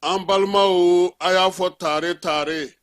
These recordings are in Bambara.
An balimaw, a y'a fɔ tare tare,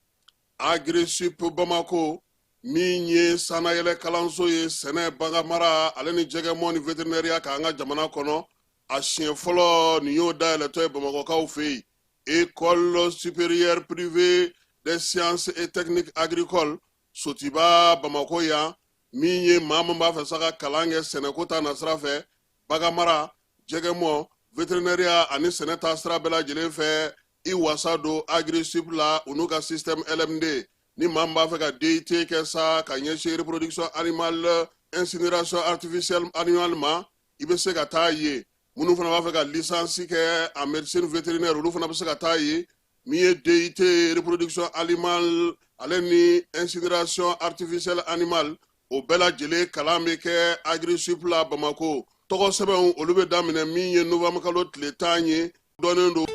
Agrisip Bamako min ye sannayɛlɛ kalanso ye sɛnɛ, baganmara ale ni jɛgɛmɔ ni veterinɛriya kan an ka jamana kɔnɔ, a siɲɛ fɔlɔ nin y'o dayɛlɛtɔ ye Bamakɔkaw fɛ yen. École supérieure privée des sciences et techniques agricoles Sotiba Bamakɔ yan, min ye maa min b'a fɛ sa ka kalan kɛ sɛnɛko ta nasira fɛ, baganmara, jɛgɛmɔ, veterinɛriya ani sɛnɛ ta sira bɛɛ lajɛlen fɛ, i wasa don Agrisip la u n'u ka système LMD. Ni maa min b'a fɛ ka DUT kɛ sa ka ɲɛsin reproduction animale, incinération artificielle animale ma, i bɛ se ka taa yen. Minnu fana b'a fɛ ka licence kɛ en médecine vétérinaire, olu fana bɛ se ka taa yen. Min ye DUT reproduction animale ale ni incinération artificielle animale, o bɛɛ lajɛlen kalan bɛ kɛ Agrisip la Bamako. Tɔgɔ sɛbɛnw, olu bɛ daminɛ min ye novembre kalo tile 10 ye dɔnnen don.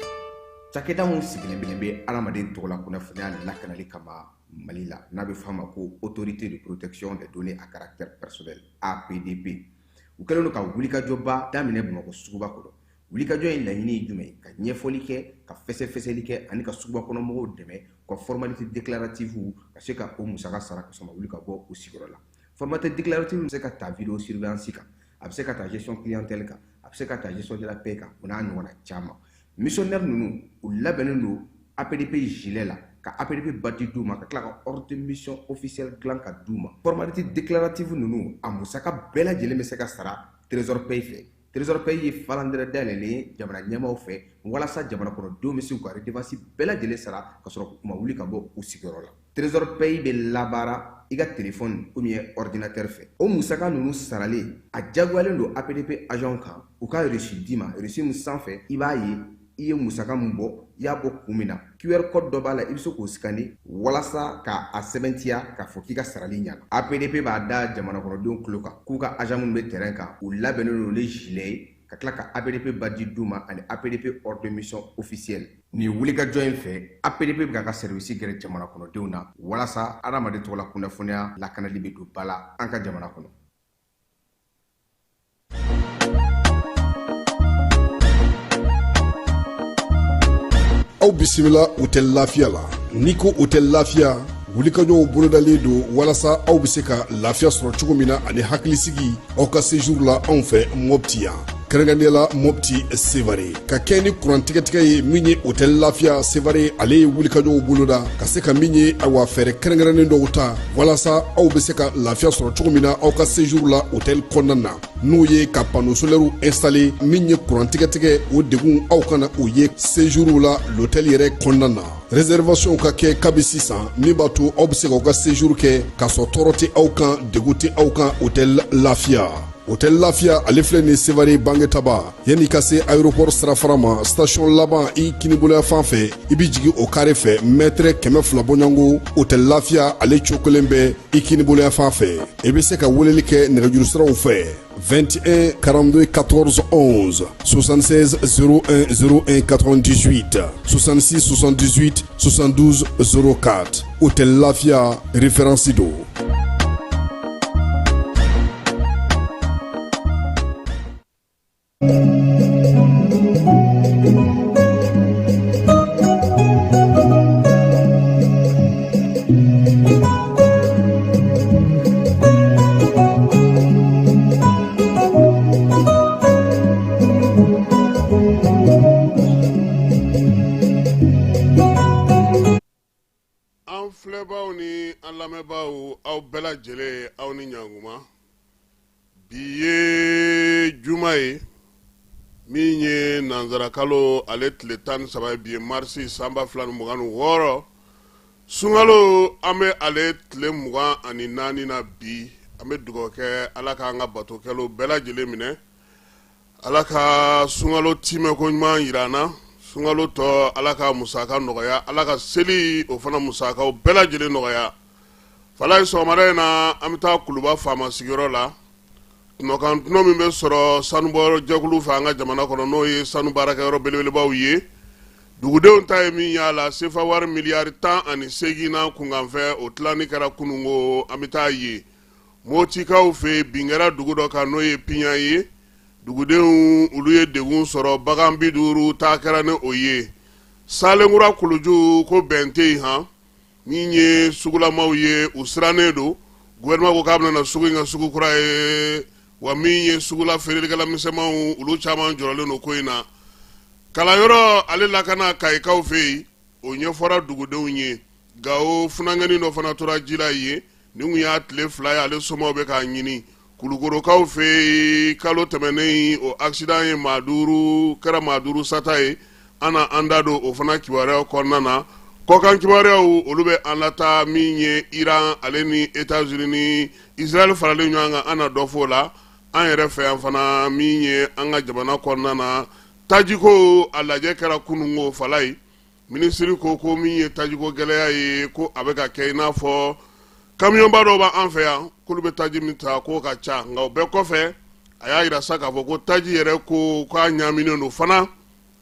Cakɛda min sigilen bɛ adamaden tɔgɔla kunnafoniya lakanali kama Mali la, n'a bɛ f'a ma ko Autorité de protection des données à caractère personnel, APDP, u kɛlen don ka wulikajɔba daminɛ Bamakɔ suguba kɔnɔ. Wulikajɔ in laɲini ye jumɛn ye? Ka ɲɛfɔli kɛ, ka fɛsɛfɛsɛli kɛ ani ka suguba kɔnɔ mɔgɔw dɛmɛ u ka formalité déclarative ka se ka o musaka sara ka sɔrɔ ma wuli ka bɔ u sigiyɔrɔ la. Formalité déclarative bɛ se ka ta vidéo surveillance kan, a bɛ se ka ta gestion clientèle kan, a bɛ se ka ta gestion de la paie kan, o n'a ɲɔgɔnna caman. Missionnaire ninnu, u labɛnnen don APDP gilet la, ka APDP badge d'u ma, ka tila ka ordre de mission officielle dilan ka d'u ma. Formalité déclarative ninnu, a musaka bɛɛ lajɛlen bɛ se ka sara Trésor Pay fɛ. Trésor Pay ye falandɛrɛ dayɛlɛlen ye jamana ɲɛmaaw fɛ walasa jamana kɔnɔdenw bɛ se k'u ka redevance bɛɛ lajɛlen sara ka sɔrɔ u ma wuli ka bɔ u sigiyɔrɔ la. Trésor Pay bɛ labaara i ka téléphone ou bien ordinateur fɛ. O musaka ninnu saralen, a jagoyalen don APDP agent kan u ka reçu d'i ma. Reçu min sanfɛ, i b'a ye i ye musaka min bɔ, i y'a bɔ kun min na. QR code dɔ b'a la, i bɛ se k'o scanner walasa k'a sɛbɛntiya k'a fɔ k'i ka sarali ɲana. APDP b'a da jamana kɔnɔdenw tulo kan k'u ka agent minnu bɛ terrain kan, u labɛnnen don ni gilet ye, ka tila ka APDP badge d'u ma ani APDP ordre de mission officielle. Nin wulikajɔ in fɛ, APDP bɛ k'a ka service gɛrɛ jamana kɔnɔdenw na walasa adamaden tɔgɔla kunnafoniya lakanali bɛ don ba la an ka jamana kɔnɔ. Aw bisimila Hôtel Lafiya la. N'i ko Hôtel Lafiya, wulikajɔw bolodalen don walasa aw bɛ se ka lafiya sɔrɔ cogo min na ani hakilisigi aw ka séjour la anw fɛ Mopti yan, kɛrɛnkɛrɛnnenya la Mopti Sevare. Ka kɛ ni kuran tigɛtigɛ ye, min ye Hôtel Lafiya Sevare, ale ye wulikajɔw boloda ka se ka min ye, awa, fɛɛrɛ kɛrɛnkɛrɛnnen dɔw ta walasa aw bɛ se ka lafiya sɔrɔ cogo min na aw ka séjour la hôtel kɔnɔna na, n'o ye ka panneau solaire installé. Min ye kuran tigɛtigɛ, o degun aw kana o ye séjour la l'hôtel yɛrɛ kɔnɔna na. Réservation ka kɛ kabi sisan, min b'a to aw bɛ se k'aw ka séjour kɛ k'a sɔrɔ tɔɔrɔ tɛ aw kan, degun tɛ aw kan. Hôtel Lafiya, Hôtel Lafiya, ale filɛ nin Sevare Bangetaba, yanni ka se aéroport sirafara ma, station laban i kiniboloya fan fɛ, i bɛ jigin o carré fɛ, mètre 200 bɔɲɔgɔnko, Hôtel Lafiya ale cokolen bɛ i kiniboloya fan fɛ. I bɛ se ka weleli kɛ nɛgɛjuru siraw fɛ: 21 42 14 11, 76 01 01 98, 66 78 72 04. Hôtel Lafiya, référence don. An filɛbaaw ni an lamɛnbaaw, aw bɛɛ lajɛlen, aw ni ɲankuma. Bi ye juma ye, min ye nanzarakalo ale tile 13 ye. Bi ye marisi san 2026. Sunkalo an bɛ ale tile 24 na bi. An bɛ dugawu kɛ Ala k'an ka batokɛlaw bɛɛ lajɛlen minɛ, Ala ka sunkalo timɛko ɲuman jira an na, sunkalo tɔ Ala ka musaka nɔgɔya, Ala ka seli o fana musakaw bɛɛ lajɛlen nɔgɔya. Falaye, sɔgɔmada in na an bɛ taa Kuluba faama sigiyɔrɔ la. Tɔnɔkan tɔnɔ min bɛ sɔrɔ sanubɔyɔrɔ jɛkulu fɛ an ka jamana kɔnɔ, n'o ye sanu baarakɛyɔrɔ belebelebaw ye, dugudenw ta ye min y'a la, sefa wari miliyari 18 na kunkanfɛ, o tilanni kɛra kununko. An bɛ taa yen Motikaw fɛ, bin kɛra dugu dɔ kan, n'o ye Piɲan ye. Dugudenw olu ye degun sɔrɔ, bagan 50 ta kɛra ni o ye. Salenkura Kuluju ko bɛn tɛ yen han. Min ye sugulamaw ye, u sirannen don. Gouvernement ko k'a bɛna na sugu in kɛ sugu kura ye wa. Min ye sugula feerelikɛla misɛnmanw, olu caman jɔrɔlen don ko in na. Kalanyɔrɔ ale lakana Kayikaw fɛ yen, o ɲɛfɔra dugudenw ye. Gawo, funankɛnin dɔ fana tora ji la yen. Nin kun y'a tile 2 ye ale somaw bɛ k'a ɲini. Kulukorokaw fɛ yen, kalo tɛmɛnen o accident ye maa 5 kɛra maa 5 sata ye. An na an da don o fana kibaruyaw kɔnɔna na. Kɔkan kibaruyaw, olu bɛ an lataa min ye Iran ale ni États-Unis ni Israël faralen ɲɔgɔn kan, an na dɔ fɔ o la. An yɛrɛ fɛ yan fana, min ye an ka jamana kɔnɔna na, tajiko a lajɛ kɛra kununko. Falaye, minisiri ko ko min ye tajiko gɛlɛya ye, ko a bɛ ka kɛ i n'a fɔ kamiyɔnba dɔw b'an fɛ yan, k'olu bɛ taji min ta k'o ka ca. Nka o bɛɛ kɔfɛ, a y'a jira sa k'a fɔ ko taji yɛrɛ ko k'a ɲaaminen don fana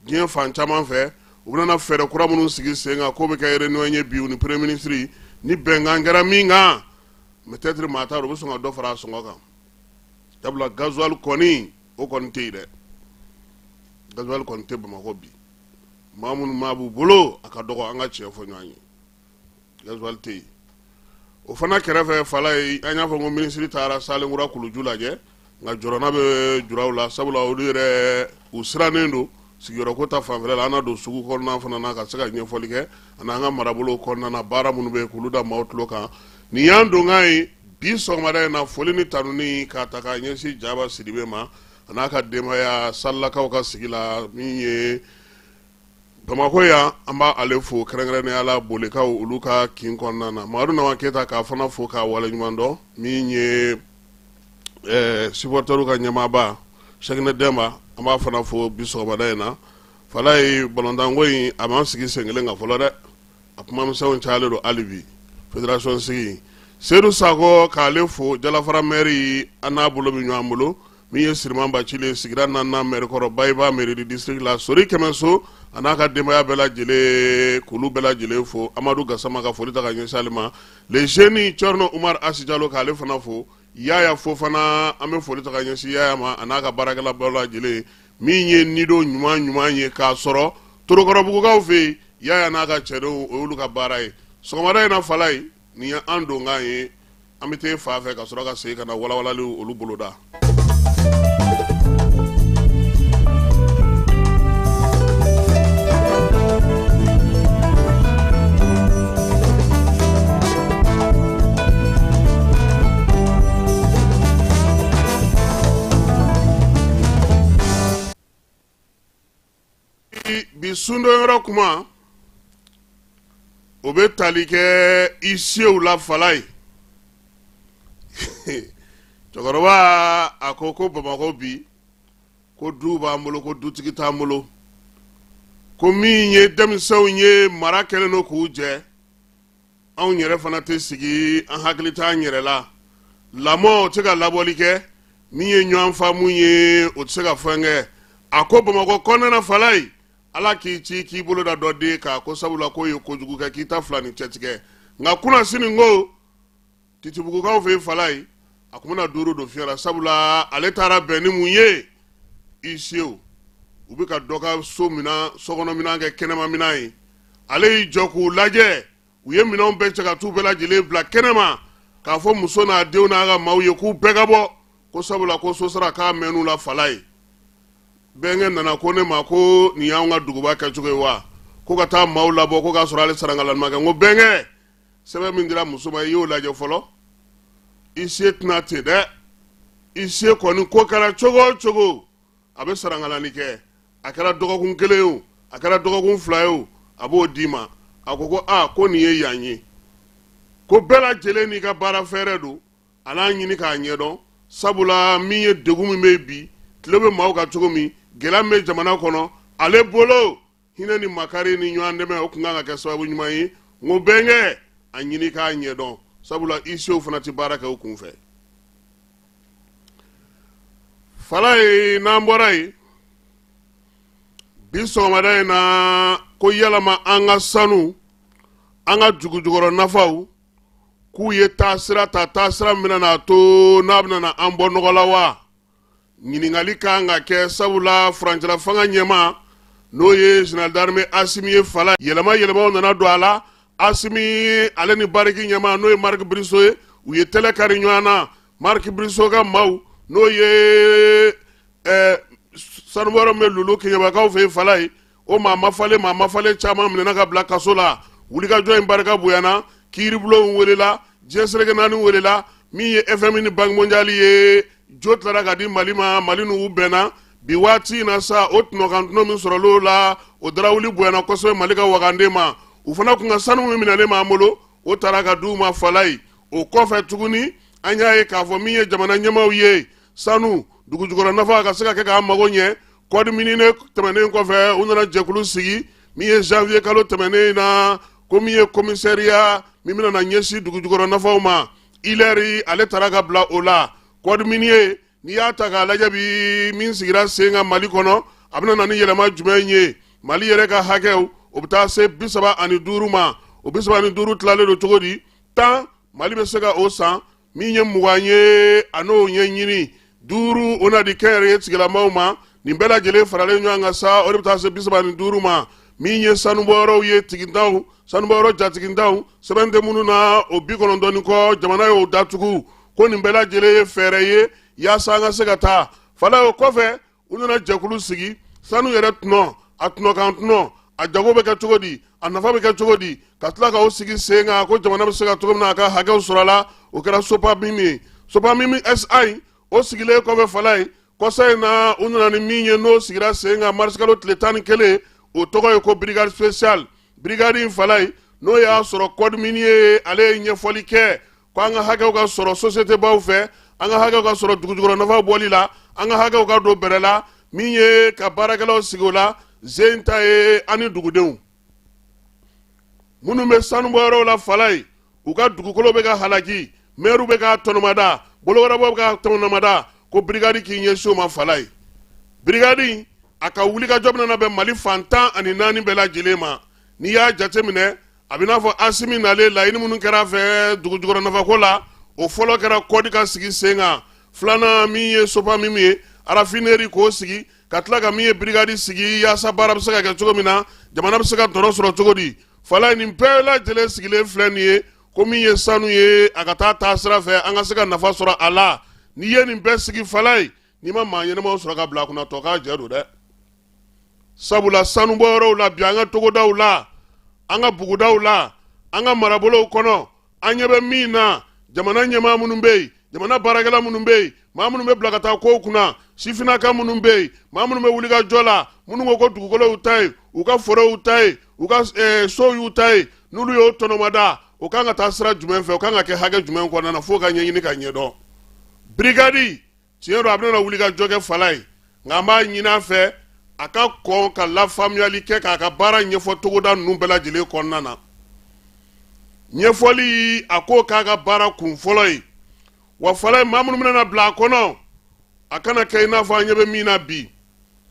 diɲɛ fan caman fɛ. U bɛna fɛɛrɛ kura minnu sigi sen kan, k'o bɛ kɛ réunion ye bi u ni premier ministre. Ni bɛnkan kɛra min kan, peut-être maa t'a dɔn, u bɛ sɔn ka dɔ fara a sɔngɔ kan. Sabula gasoil kɔni, o kɔni tɛ yen dɛ, gasoil kɔni tɛ Bamakɔ bi. Maa minnu maa b'u bolo, a ka dɔgɔ, an ka tiɲɛ fɔ ɲɔgɔn ye, gasoil tɛ yen. O fana kɛrɛfɛ, Falaye, an y'a fɔ ko minisiri taara Salenkura Kuluju lajɛ, nka jɔrɔna bɛ juraw la, sabula olu yɛrɛ u sirannen don sigiyɔrɔko ta fanfɛla la. An na don sugu kɔnɔna fana na ka se ka ɲɛfɔli kɛ, ani an ka marabolo kɔnɔna na baara minnu bɛ yen, k'olu da maaw tulo kan. Nin y'an donkan ye bi sɔgɔmada in na. Foli ni tanuni k'a ta k'a ɲɛsin Jaba Sidibe ma, a n'a ka denbaya, Salilakaw ka sigi la min ye Bamakɔ yan. An b'ale fo kɛrɛnkɛrɛnnenya la, Bolekaw olu ka kin kɔnɔna na. Mamadu Nama Keyita, k'a fana fo k'a waleɲuman dɔn. Min ye supporterw ka ɲɛmaaba Sɛkinɛ Dɛnba, an b'a fana fo bi sɔgɔmada in na. Falaye, balontanko in a m'an sigi sen kelen kan fɔlɔ dɛ, a kumamisɛnw cayalen don hali bi. Fédération sigi, Seyidu Sakɔ, k'ale fo. Jalafara mɛri, an n'a bolo bɛ ɲɔgɔn bolo. Min ye Siriman Bacili ye, sigida naaninan mɛri kɔrɔ, Bayiba mairie du district la. Sori Kɛmɛso a n'a ka denbaya bɛɛ lajɛlen, k'olu bɛɛ lajɛlen fo. Amadu Gasama, ka foli ta ka ɲɛsin ale ma. Le jeune Cɛrino Umar Asi Jalo, k'ale fana fo. Yaya Fofana, an bɛ foli ta ka ɲɛsin Yaya ma, a n'a ka baarakɛla bɛɛ lajɛlen. Min ye nido ɲuman ɲuman ye k'a sɔrɔ Torokɔrɔbugukaw fɛ yen, Yaya n'a ka cɛdenw, o y'olu ka baara ye sɔgɔmada in na. Falaye, nin ye an donkan ye. An bɛ taa fa fɛ ka sɔrɔ ka segin ka na walawalali olu boloda. Bi sundonyɔrɔ kuma, o bɛ tali kɛ huissierw la. Falaye, cɛkɔrɔba a ko ko Bamakɔ bi, ko du b'an bolo, ko dutigi t'an bolo, ko min ye denmisɛnw ye, mara kɛlen don k'u jɛ. Anw yɛrɛ fana tɛ sigi, an hakili t'an yɛrɛ la. Lamɔ o tɛ ka labɔli kɛ. Min ye ɲɔgɔn faamu ye, o tɛ se ka fɛn kɛ. A ko Bamakɔ kɔnɔna, Falaye, Ala k'i ci k'i bolo da dɔ den kan, ko sabula k'o ye kojugu kɛ, k'i ta fila ni cɛtigɛ. Nka kunasini ko Titibugukaw fɛ yen, Falaye, a tun bɛna duuru don fiɲɛ la, sabula ale taara bɛn ni mun ye? Huissierw, u bɛ ka dɔ ka so minɛn, sokɔnɔ minɛn kɛ kɛnɛma minɛn ye. Ale y'i jɔ k'u lajɛ, u ye minɛnw bɛɛ cɛ ka t'u bɛɛ lajɛlen bila kɛnɛma, k'a fɔ muso n'a denw n'a ka maaw ye k'u bɛɛ ka bɔ, ko sabula ko sosara k'a mɛnn'u la. Falaye, bɛnkɛ nana ko ne ma ko nin y'anw ka duguba kɛcogo ye wa, ko ka taa maaw labɔ, ko k'a sɔrɔ ale sarankalani ma kɛ. N ko bɛnkɛ, sɛbɛn min dira muso ma, i y'o lajɛ fɔlɔ. Huissier tɛna ten dɛ. Huissier kɔni, ko kɛra cogo o cogo, a bɛ sarankalani kɛ. A kɛra dɔgɔkun kelen ye o, a kɛra dɔgɔkun 2 ye o, a b'o d'i ma. A ko ko aa, ko nin ye yan ye, ko bɛɛ lajɛlen n'i ka baara fɛɛrɛ don, a n'a ɲini k'a ɲɛdɔn, sabula min ye degun min bɛ bi, tile bɛ maaw kan cogo min, gɛlɛya min bɛ jamana kɔnɔ, ale bolo hinɛ ni makari ni ɲɔgɔn dɛmɛ, o tun kan ka kɛ sababu ɲuman ye. N ko bɛnkɛ, a ɲini k'a ɲɛdɔn, sabula huissiers fana tɛ baara kɛ u kun fɛ. Falaye, n'an bɔra yen bi sɔgɔmada in na, ko yalama an ka sanu, an ka dugujukɔrɔ nafaw, k'u ye taasira ta, taasira min bɛna n'a to n'a bɛna na an bɔ nɔgɔ la wa? Ɲininkali kan ka kɛ, sabula furancɛla fanga ɲɛmaa, n'o ye général d'armée Asimi ye, Fala, yɛlɛma yɛlɛmaw nana don a la. Asimi ale ni Barrick ɲɛmaa, n'o ye Marc Bristow ye, u ye tɛlɛ kari ɲɔgɔn na. Marc Bristow ka maaw, n'o ye sanubɔyɔrɔ min bɛ Lulu Keɲɛbakaw fɛ yen, Falaye, o maa mafalen, maa mafalen caman minɛna ka bila kaso la. Wulikajɔ in barika bonyana, kiiribulonw welela, diɲɛ seleke naani welela. Min ye FMI ni Banque mondiale ye, jo tilara ka di Mali ma. Mali n'u bɛnna bi waati in na sa, o tɔnɔkan tɔnɔ min sɔrɔl'o la, o darawuli bonyana kosɛbɛ Mali ka wagande ma. U fana kun ka sanu min minɛlen b'an bolo, o taara ka d'u ma, Falaye. O kɔfɛ tuguni, an y'a ye k'a fɔ min ye jamana ɲɛmaaw ye, sanu dugujukɔrɔ nafa ka se ka kɛ k'an mago ɲɛ, code minier tɛmɛnen kɔfɛ, u nana jɛkulu sigi min ye janvier kalo tɛmɛnen na, ko min ye commissariat min bɛna na ɲɛsin dugujukɔrɔ nafaw ma, Hilaire ale taara ka bila o la. Code minier, n'i y'a ta k'a lajɛ bi, min sigira sen kan Mali kɔnɔ, a bɛna na ni yɛlɛma jumɛn ye? Mali yɛrɛ ka hakɛw, o bɛ taa se 35 ma. O 35 tilalen don cogo di? 10, Mali bɛ se ka o san. Min ye 20 ye, a n'o ɲɛɲini. 5, o na di kɛnyɛrɛye tigilamaw ma. Nin bɛɛ lajɛlen faralen ɲɔgɔn kan sa, o de bɛ taa se 35 ma. Min ye sanubɔyɔrɔw ye, tigidaw, sanubɔyɔrɔ jatigidaw, sɛbɛn tɛ minnu na, o 90 ni kɔ, jamana y'o datugu. Ko nin bɛɛ lajɛlen ye fɛɛrɛ ye yaasa an ka se ka taa. Fala, o kɔfɛ, u nana jɛkulu sigi, sanu yɛrɛ tɔnɔ, a tɔnɔkan tɔnɔ, a jago bɛ kɛ cogo di, a nafa bɛ kɛ cogo di, ka tila k'o sigi sen kan, ko jamana bɛ se ka cogo min na a ka hakɛw sɔrɔ a la. O kɛra Sopamim ye, Sopamim SA. O sigilen kɔfɛ, Fala ye, kɔsa in na, u nana ni min ye, n'o sigira sen kan marisikalo tile 11, o tɔgɔ ye ko brigade spéciale. Brigade in, Fala ye, n'o y'a sɔrɔ code minier, ale ye ɲɛfɔli kɛ ko an ka hakɛw ka sɔrɔ société baw fɛ, an ka hakɛw ka sɔrɔ dugujukɔrɔ nafa bɔli la, an ka hakɛw ka don bɛrɛ la. Min ye ka baarakɛlaw sigi o la, zen ta ye an ni dugudenw minnu bɛ sanubɔyɔrɔw la, Fala ye, u ka dugukolo bɛ ka halaki, mɛriw bɛ ka tɔnɔmada, bolowarabaw bɛ ka tɔnɔmada, ko brigade k'i ɲɛsin o ma. Fala ye, brigade a ka wulikajɔ bɛna bɛn Mali fan 14 bɛɛ lajɛlen ma. N'i y'a jateminɛ, a bɛ n'a fɔ Asimi nalen, laɲini minnu kɛra a fɛ dugujukɔrɔ nafako la, o fɔlɔ kɛra code ka sigi sen kan, filanan min ye Sopamim ye, raffinerie k'o sigi, ka tila ka min ye brigade sigi, yaasa baara bɛ se ka kɛ cogo min na, jamana bɛ se ka tɔnɔ sɔrɔ cogo di. Fala, nin bɛɛ lajɛlen sigilen filɛ nin ye, ko min ye sanu ye, a ka taa taa sira fɛ, an ka se ka nafa sɔrɔ a la. N'i ye nin bɛɛ sigi, Fala ye, n'i ma maa ɲɛnamaw sɔrɔ ka bila a kunna, tɔ k'a jɛ don dɛ. Sabula sanubɔyɔrɔw la bi, an ka togodaw la, an ka bugudaw la, an ka marabolow kɔnɔ, an ɲɛ bɛ min na, jamana ɲɛmaa minnu bɛ yen, jamana baarakɛla minnu bɛ yen, maa minnu bɛ bila ka taa kow kunna, sifinnaka minnu bɛ yen, maa minnu bɛ wulikajɔ la, minnu ko ko dugukolo y'u ta ye, u ka forow y'u ta ye, u ka sow y'u ta ye, n'olu y'o tɔnɔmada, o kan ka taa sira jumɛn fɛ, o kan ka kɛ hakɛ jumɛn kɔnɔna na, f'o ka ɲɛɲini ka ɲɛdɔn. Brigade, tiɲɛ don, a bɛna wuli ka jɔ kɛ, Fala ye, nka an b'a ɲini a fɛ a ka kɔn ka lafaamuyali kɛ, k'a ka baara ɲɛfɔ togoda ninnu bɛɛ lajɛlen kɔnɔna na. Ɲɛfɔli, a k'o k'a ka baara kun fɔlɔ ye wa. Fala ye, maa minnu bɛna bila a kɔnɔ, a kana kɛ i n'a fɔ an ɲɛ bɛ min na bi,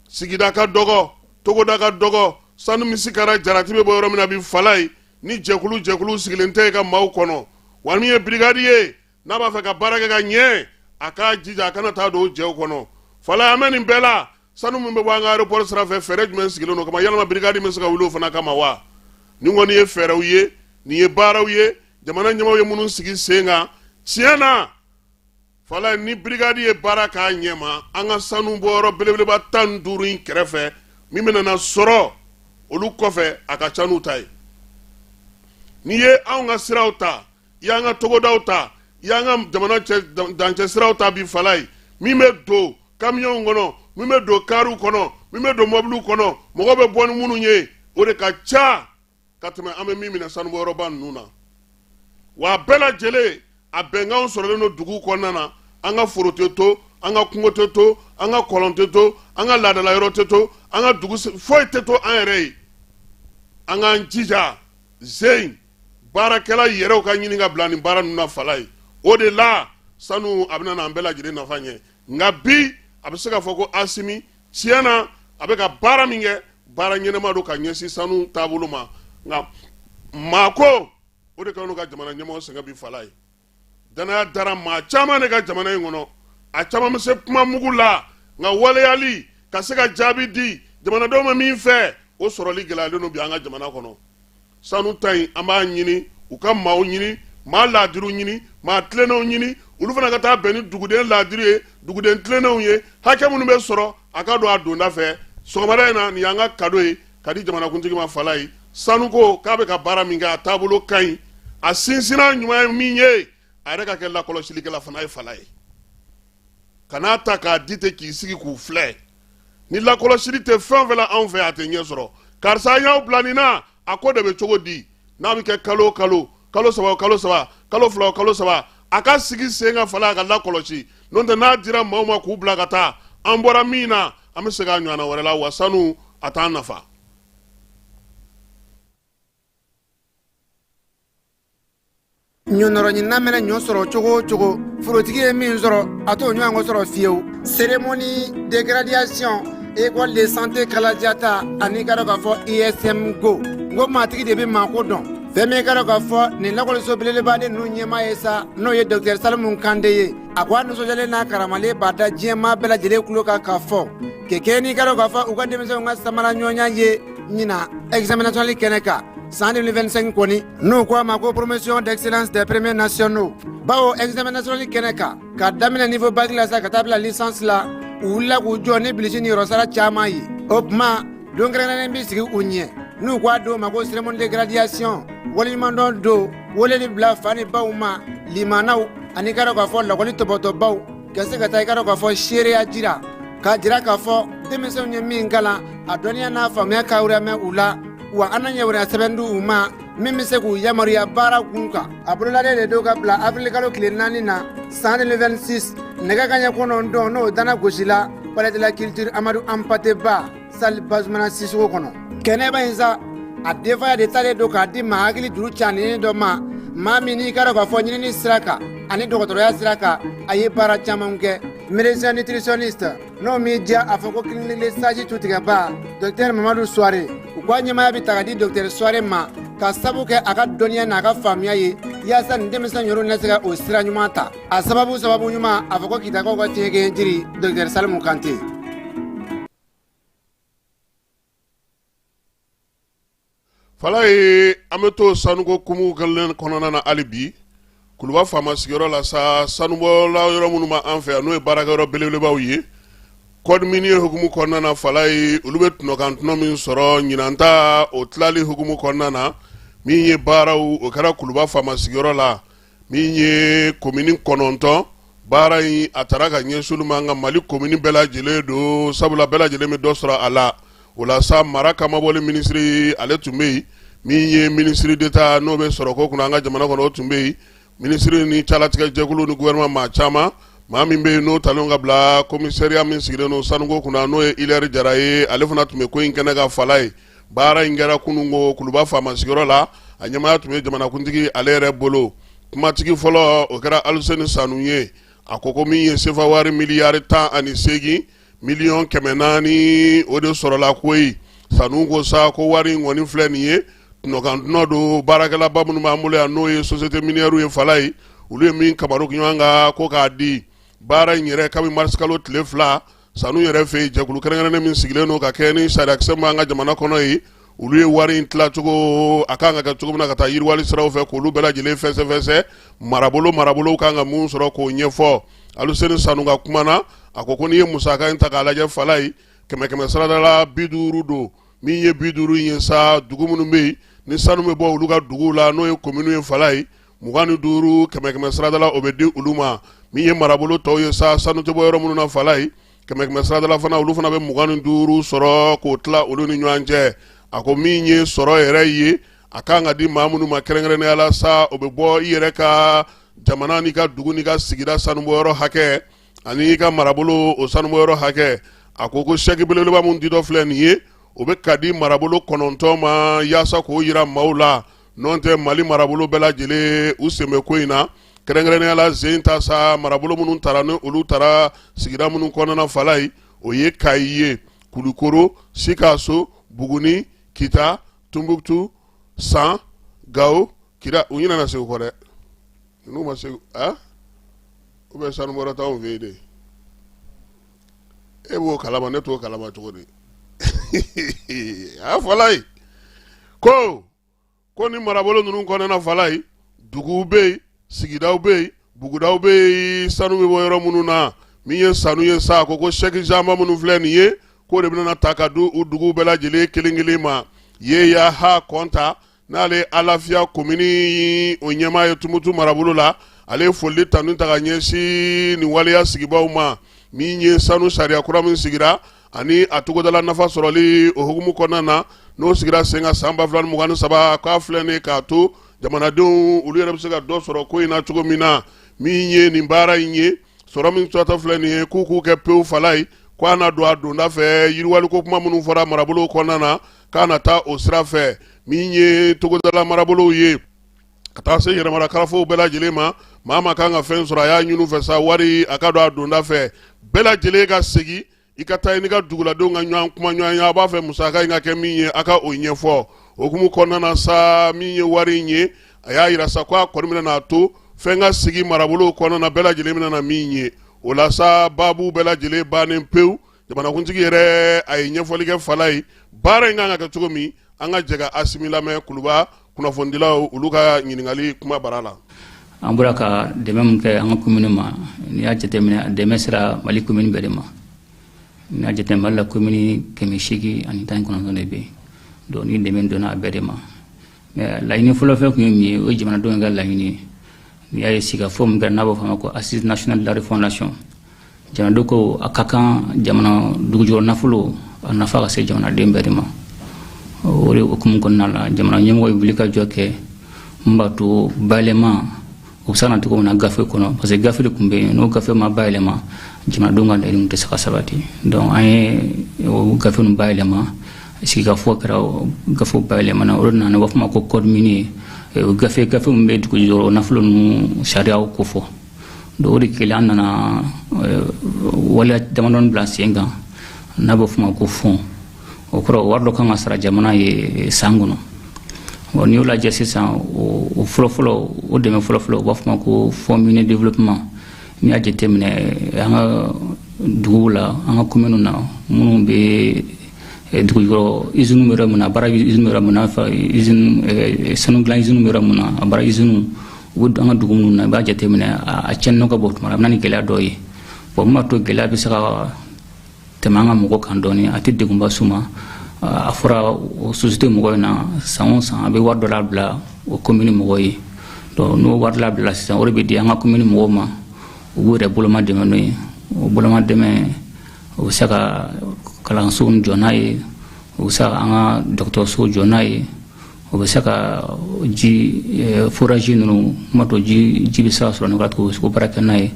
sigida ka dɔgɔ, togoda ka dɔgɔ, sanu misi kara jarati bɛ bɔ yɔrɔ min na bi, Fala ye, ni jɛkulu jɛkulu sigilen tɛ ka maaw kɔnɔ. Wa min ye brigade ye, n'a b'a fɛ ka baara kɛ ka ɲɛ, a k'a jija a kana taa don jɛw kɔnɔ. Fala, an bɛ nin bɛɛ la, sanu min bɛ bɔ an ka aéroport sira fɛ, fɛɛrɛ jumɛn sigilen don kama? Yalama brigade bɛ se ka wuli o fana kama wa? Nin kɔni ye fɛɛrɛw ye, nin ye baaraw ye, jamana ɲɛmaaw ye minnu sigi sen kan. Tiɲɛ na, Fala, ni brigade ye baara k'a ɲɛma, an ka sanu bɔyɔrɔ belebeleba 15 in kɛrɛfɛ, min bɛna na sɔrɔ olu kɔfɛ, a ka ca n'u ta ye. N'i ye anw ka siraw ta, i y'an ka togodaw ta, i y'an ka jamana dancɛ siraw ta bi, Fala ye, min bɛ don kamiyɔnw kɔnɔ, min bɛ don kariw kɔnɔ, min bɛ don mɔbiliw kɔnɔ, mɔgɔw bɛ bɔ ni minnu ye, o de ka ca. ka tɛmɛ an bɛ min minɛ sanubɔyɔrɔba ninnu na. Wa a bɛɛ lajɛlen a bɛnkanw sɔrɔlen don dugu kɔnɔna na. An ka foro tɛ to, an ka kungo tɛ to, an ka kɔlɔn tɛ to, an ka laadala yɔrɔ tɛ to, an ka dugu foyi tɛ to an yɛrɛ ye. An k'an jija zen baarakɛla yɛrɛw ka ɲini ka bila nin baara ninnu na fala ye. O de la sanu a bɛna an bɛɛ lajɛlen nafa ɲɛ. Nka bi a bɛ se k'a fɔ ko Asimi tiɲɛ na a bɛ ka baara min kɛ, baara ɲɛnama don ka ɲɛsin sanu taabolo ma. Nka maa ko o de kɛlen ka jamana ɲɛmɔgɔ sɛgɛn bi fala ye. Danaya dara maa caman de ka jamana in kɔnɔ, a caman bɛ se kuma mugu la, nka waleyali ka se ka jaabi di jamanadenw ma min fɛ, o sɔrɔli gɛlɛyalen don bi an ka jamana kɔnɔ. Sanu ta in, an b'a ɲini u ka maaw ɲini, maa laadiriw ɲini, maa tilennenw ɲini, olu fana ka taa bɛn ni duguden laadiri ye, duguden tilennenw ye. Hakɛ minnu bɛ sɔrɔ, a ka don a donda fɛ. Sɔgɔmada in na, nin y'an ka kado ye ka di jamanakuntigi ma fala ye. Sanuko k'a bɛ ka baara min kɛ, a taabolo ka ɲi, a sinsinna ɲuman ye min ye, a yɛrɛ ka kɛ lakɔlɔsilikɛla fana ye fala ye. Kan'a ta k'a di ten k'i sigi k'u filɛ. Ni lakɔlɔsili tɛ fɛn o fɛn la anw fɛ, a tɛ ɲɛ sɔrɔ. Karisa, an y'aw bila nin na, a ko de bɛ cogo di? N'a bɛ kɛ kalo o kalo, kalo 3 o kalo 3, kalo 2 o kalo 3, a ka sigi sen kan fala, a ka lakɔlɔsi. N'o tɛ, n'a dira maaw ma k'u bila ka taa, an bɔra min na, an bɛ segin a ɲɔgɔnna wɛrɛ la. Wa sanu a t'an nafa. Ɲɔnɔrɔɲinina mɛnɛ ɲɔ sɔrɔ cogo o cogo, forotigi ye min sɔrɔ, a t'o ɲɔgɔn ko sɔrɔ fiyewu. Cérémonie de graduation école de santé Kalajata ani ka dɔn k'a fɔ ISM go n ko maatigi de bɛ maako dɔn. Fɛn min ka dɔn k'a fɔ nin lakɔliso belebeleba ninnu ɲɛmaa ye sa, n'o ye docteur Salimu Kande ye, a ko a nisɔndiyalen n'a karamalen b'a da diɲɛmaa bɛɛ lajɛlen tulo kan k'a fɔ kɛkɛ n'i ka dɔn k'a fɔ u ka denmisɛnw ka samara ɲɔgɔnya ye ɲina examen national kɛnɛ kan san 2025 kɔni, n'u ko a ma ko promotion d'excellence des premiers nationaux, bawo examen national kɛnɛ kan, ka daminɛ niveau bac la sa ka taa bila licence la, u wulila k'u jɔ ni bilisi ni yɔrɔsara caman ye. O tuma don kɛrɛnkɛrɛnnen bɛ sigi u ɲɛ, n'u ko a don ma ko cérémonie de graduation, waleɲumandɔn don, weleli bila fa ni baw ma, limanaw ani ka dɔn k'a fɔ lakɔli tɔbɔtɔbaw ka se ka taa i ka dɔn k'a fɔ seereya jira, k'a jira k'a fɔ denmisɛnw ye min kalan, a dɔnniya n'a faamuya ka mɛn u la. Wa an na ɲɛwɛrɛ sɛbɛn di u ma min bɛ se k'u yamaruya baara kun kan. A bololalen de don ka bila avril kalo tile 4 na san 2026, nɛgɛ kanɲɛ 9, n'o dana gosila palais de la culture Amadu Anpate Ba, salle Bazumana Sisoko kɔnɔ. Kɛnɛba in sa, a denfaya de talen don k'a di maa hakili juru caninen dɔ ma, maa min n'i ka dɔn k'a fɔ ɲinini sira kan ani dɔgɔtɔrɔya sira kan, a ye baara caman kɛ, médecin nutritionniste, n'o m'i diya a fɔ ko clinique sage tutigɛba, docteur Mamadu Suware. U ko a ɲɛmaaya bɛ ta ka di docteur Suware ma ka sabu kɛ a ka dɔnniya n'a ka faamuya ye, yaasa nin denmisɛn yɛrɛw na se ka o sira ɲuman ta. A sababu sababu ɲuman, a fɔ ko Kitakaw ka tiɲɛkɛ jiri, docteur Salimu Kante. Fala ye, an bɛ to sanuko kumu kelen kɔnɔna na hali bi. Kuluba faama sigiyɔrɔ la sa, sanubɔla yɔrɔ minnu b'an fɛ yan, n'o ye baarakɛyɔrɔ belebelebaw ye, code minier hukumu kɔnɔna na fala ye, olu bɛ tɔnɔkan tɔnɔ min sɔrɔ ɲinan ta, o tilali hukumu kɔnɔna na, min ye baaraw, o kɛra Kuluba faama sigiyɔrɔ la. Min ye komini 9 baara in, a taara ka ɲɛsin olu ma, nka Mali komini bɛɛ lajɛlen don, sabula bɛɛ lajɛlen bɛ dɔ sɔrɔ a la. O la sa, mara kamabɔli minisiri, ale tun bɛ yen. Min ye ministre d'État n'o bɛ sɔrɔko kunna an ka jamana kɔnɔ, o tun bɛ yen. Minisiri ni calatigɛ jɛkulu ni gouvernement maa caman. Maa min bɛ yen n'o talen ka bila commissariat min sigilen don sanuko kunna, n'o ye Hilaire Jara ye, ale fana tun bɛ ko in kɛnɛ kan fala ye. Baara in kɛra kunun ko Kuluba faama sigiyɔrɔ la, a ɲɛmaaya tun bɛ jamanakuntigi ale yɛrɛ bolo. Kumatigi fɔlɔ, o kɛra Aluseni Sanu ye. A ko ko min ye sefa wari miliyari 18 miliyɔn 400, o de sɔrɔla koyi. Sanu ko sa ko wari in kɔni filɛ nin ye, tɔnɔkan tɔnɔ don. Baarakɛlaba minnu b'an bolo yan, n'o ye société minière ye fala ye, olu ye min kabaru ɲɔgɔn kan ko k'a di. Baara in yɛrɛ, kabi marisikalo tile 2, Sanu yɛrɛ fɛ yen, jɛkulu kɛrɛnkɛrɛnnen min sigilen don ka kɛ ni sariyakisɛ b'an ka jamana kɔnɔ ye, olu ye wari in tilacogo a kan ka kɛ cogo min na ka taa yiriwali siraw fɛ, k'olu bɛɛ lajɛlen fɛsɛfɛsɛ, marabolo marabolow kan ka mun sɔrɔ, k'o ɲɛfɔ. Aluseni Sanu ka kuma na, a ko ko n'i ye musaka in ta k'a lajɛ fala ye, kɛmɛ kɛmɛ sarada la 50 don. Min ye 50 in ye sa, dugu minnu bɛ yen ni sanu bɛ bɔ olu ka duguw la, n'o ye kominiw ye fala ye, 25 kɛmɛ kɛmɛ sarada la, o bɛ di olu ma. Min ye marabolo tɔw ye sa, sanu tɛ bɔ yɔrɔ minnu na fala ye, kɛmɛ kɛmɛ sarada la fana, olu fana bɛ 25 sɔrɔ k'o tila olu ni ɲɔgɔn cɛ. A ko min ye sɔrɔ yɛrɛ ye, A kan ka di maa minnu ma kɛrɛnkɛrɛnnenya la sa, o bɛ bɔ i yɛrɛ ka jamana n'i ka dugu n'i ka sigida sanubɔyɔrɔ hakɛ ani i ka marabolo o sanubɔyɔrɔ hakɛ. A ko ko sɛki belebeleba min ditɔ filɛ nin ye, o bɛ ka di marabolo 9 ma yaasa k'o yira maaw la. N'o tɛ, Mali marabolo bɛɛ lajɛlen u sen bɛ ko in na, kɛrɛnkɛrɛnnenya la sen ta sa, marabolo minnu tara ni olu tara sigida minnu kɔnɔna fala ye, o ye Kayi ye, Kulukoro, Sikaso, Buguni, Kita, Tunbuktu, San, Gawo, Kida. U ɲinɛna Segu kɔ dɛ. N'u ma Segu, a u bɛ sanubɔyɔrɔ t'anw fɛ yen de. E b'o kalama, ne t'o kalama cogo di? A fɔla ye ko ni marabolo ninnu kɔnɔna fala ye, duguw bɛ yen, sigidaw bɛ yen, bugudaw bɛ yen, sanu bɛ bɔ yɔrɔ minnu na. Min ye sanu ye sa, ko sɛki janba minnu filɛ nin ye, k'o de bɛna ta ka di u duguw bɛɛ lajɛlen kelen kelen ma. Ye ya ha kɔnta n'ale Alafiya komini o ɲɛmaa ye Tumutu marabolo la, ale ye foli tanu ta ka ɲɛsin nin waleya sigibaw ma. Min ye sanu sariya kura min sigira ani a togodala nafa sɔrɔli o hukumu kɔnɔna na, n'o sigira sen kan san 2023, k'a filɛ nin k'a to jamanadenw olu yɛrɛ bɛ se ka dɔ sɔrɔ ko in na cogo min na. Min ye nin baara in ye, sɔrɔ min sɔrɔtɔ filɛ nin ye, k'u k'u kɛ pewu fala ye, ko a na don a donda fɛ. Yiriwaliko kuma minnu fɔra marabolo kɔnɔna na, k'a na taa o sira fɛ. Min ye togodala marabolow ye ka taa se yɛrɛmara karafow bɛɛ lajɛlen ma, maa ma kan ka fɛn sɔrɔ, a y'a ɲini fɛ sa, wari a ka don a donda fɛ, bɛɛ lajɛlen ka segin i ka taa i n'i ka duguladenw ka ɲɔgɔn kuma ɲɔgɔn ye, a b'a fɛ musaka in ka kɛ min ye, a ka o ɲɛfɔ. O hukumu kɔnɔna na sa, min ye wari in ye, a y'a yira sa ko a kɔni bɛna n'a to fɛn ka sigi marabolow kɔnɔna na, bɛɛ lajɛlen bɛna na min ye. O la sa, baabu bɛɛ lajɛlen bannen pewu. Jamanakuntigi yɛrɛ a ye ɲɛfɔli kɛ fala ye, baara in kan ka kɛ cogo min. An ka jɛ ka Asimi lamɛn Kuluba kunnafonidilaw olu ka ɲininkali kuma bara la. An bɔra ka dɛmɛ min kɛ an ka komini ma, n'i y'a jateminɛ, a dɛmɛ sera Mali komini bɛɛ de ma. N'i y'a jateminɛ, Mali la komini 819 de bɛ yen. Donc ni dɛmɛ donna a bɛɛ de ma. Mais laɲini fɔlɔ fɛn tun ye min ye, o ye jamanadenw ka laɲini ye. N'i y'a ye sigikafɔ min kɛra, n'a b'a fɔ a ma ko Assise nationale de la refondation, jamanadenw ko a ka kan jamana dugujukɔrɔ nafolo a nafa ka se jamanaden bɛɛ de ma. O de hukumu kɔnɔna la, jamana ɲɛmɔgɔ ye wuli ka jɔ kɛ min b'a to bayɛlɛma o bɛ se ka na cogo min na gafe kɔnɔ, parce que gafe de tun bɛ yen. N'o gafe ma bayɛlɛma, jamanadenw ka laɲiniw tɛ se ka sabati. Donc an ye o gafe ninnu bayɛlɛma, sigikafɔ kɛra, gafew bayɛlɛmana. O de nana, u b'a fɔ ma ko code minier, o gafe min bɛ dugujukɔrɔ nafolo ninnu sariyaw kofɔ. Donc o de kelen, an nana waleya damadɔni bila sen kan n'a bɛ f'o ma ko fonds. O kɔrɔ, wari dɔ kan ka sara jamana ye san kɔnɔ. Bon, n'i y'o lajɛ sisan, o fɔlɔfɔlɔ, o dɛmɛ fɔlɔfɔlɔ, u b'a fɔ ma ko fonds minier développement. N'i y'a jateminɛ an ka duguw la, an ka communes na, minnu bɛ dugujukɔrɔ usine bɛ yɔrɔ min na, baara usine bɛ yɔrɔ min na, usine sanu dilan usine bɛ yɔrɔ min na, a baara usine u bɛ an ka dugu minnu na, i b'a jateminɛ a tiɲɛni ka bon tuma, a bɛ na ni gɛlɛya dɔw ye. Bon, min b'a to gɛlɛya bɛ se ka tɛmɛ an ka mɔgɔ kan dɔɔni, a tɛ degunba s'u ma. A fɔra o société mɔgɔw ɲɛna, san o san a bɛ wari dɔ labila o commune mɔgɔw ye. Donc n'o wari labila sisan, o de bɛ di an ka commune mɔgɔw ma, u b'u yɛrɛ boloma dɛmɛ n'o ye. O boloma dɛmɛ, o bɛ se ka kalansow jɔ n'a ye, o bɛ se ka an ka dɔgɔtɔrɔsow jɔ n'a ye, o bɛ se ka ji forage ninnu kuma to ji bɛ se ka sɔrɔ nɔgɔya cogo, u bɛ se k'o baara kɛ n'a ye,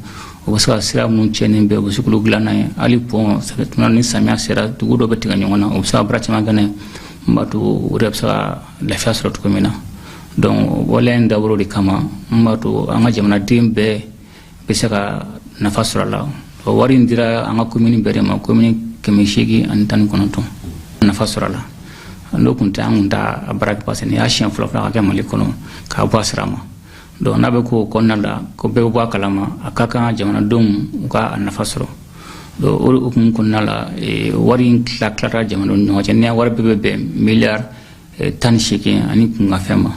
o bɛ se ka sira minnu tiɲɛnen bɛ, u bɛ se k'olu dilan n'a ye. Hali pont, tuma ni samiya sera, dugu dɔ bɛ tigɛ ɲɔgɔn na, o bɛ se ka baara caman kɛ n'a ye min b'a to o yɛrɛ bɛ se ka lafiya sɔrɔ cogo min na. Donc waleya in dabɔra o de kama, min b'a to an ka jamanaden bɛɛ bɛ se ka nafa sɔrɔ a la. O wari in dira an ka commune bɛɛ de ma, commune 819 nafa sɔrɔ a la. N'o tun tɛ, an tun t'a baara kɛ, parce que nin y'a siɲɛ fɔlɔ fɔlɔ ka kɛ Mali kɔnɔ k'a bɔ a sira ma. Donc n'a bɛ k'o kɔnɔna la ko bɛɛ bɛ bɔ a kalama, a ka kan jamanadenw u ka a nafa sɔrɔ. Donc o hukumu kɔnɔna la, wari in tila tilara jamanadenw ni ɲɔgɔn cɛ. N'i y'a wari bɛɛ bɛ bɛn miliyari 18 ani kunkanfɛn ma,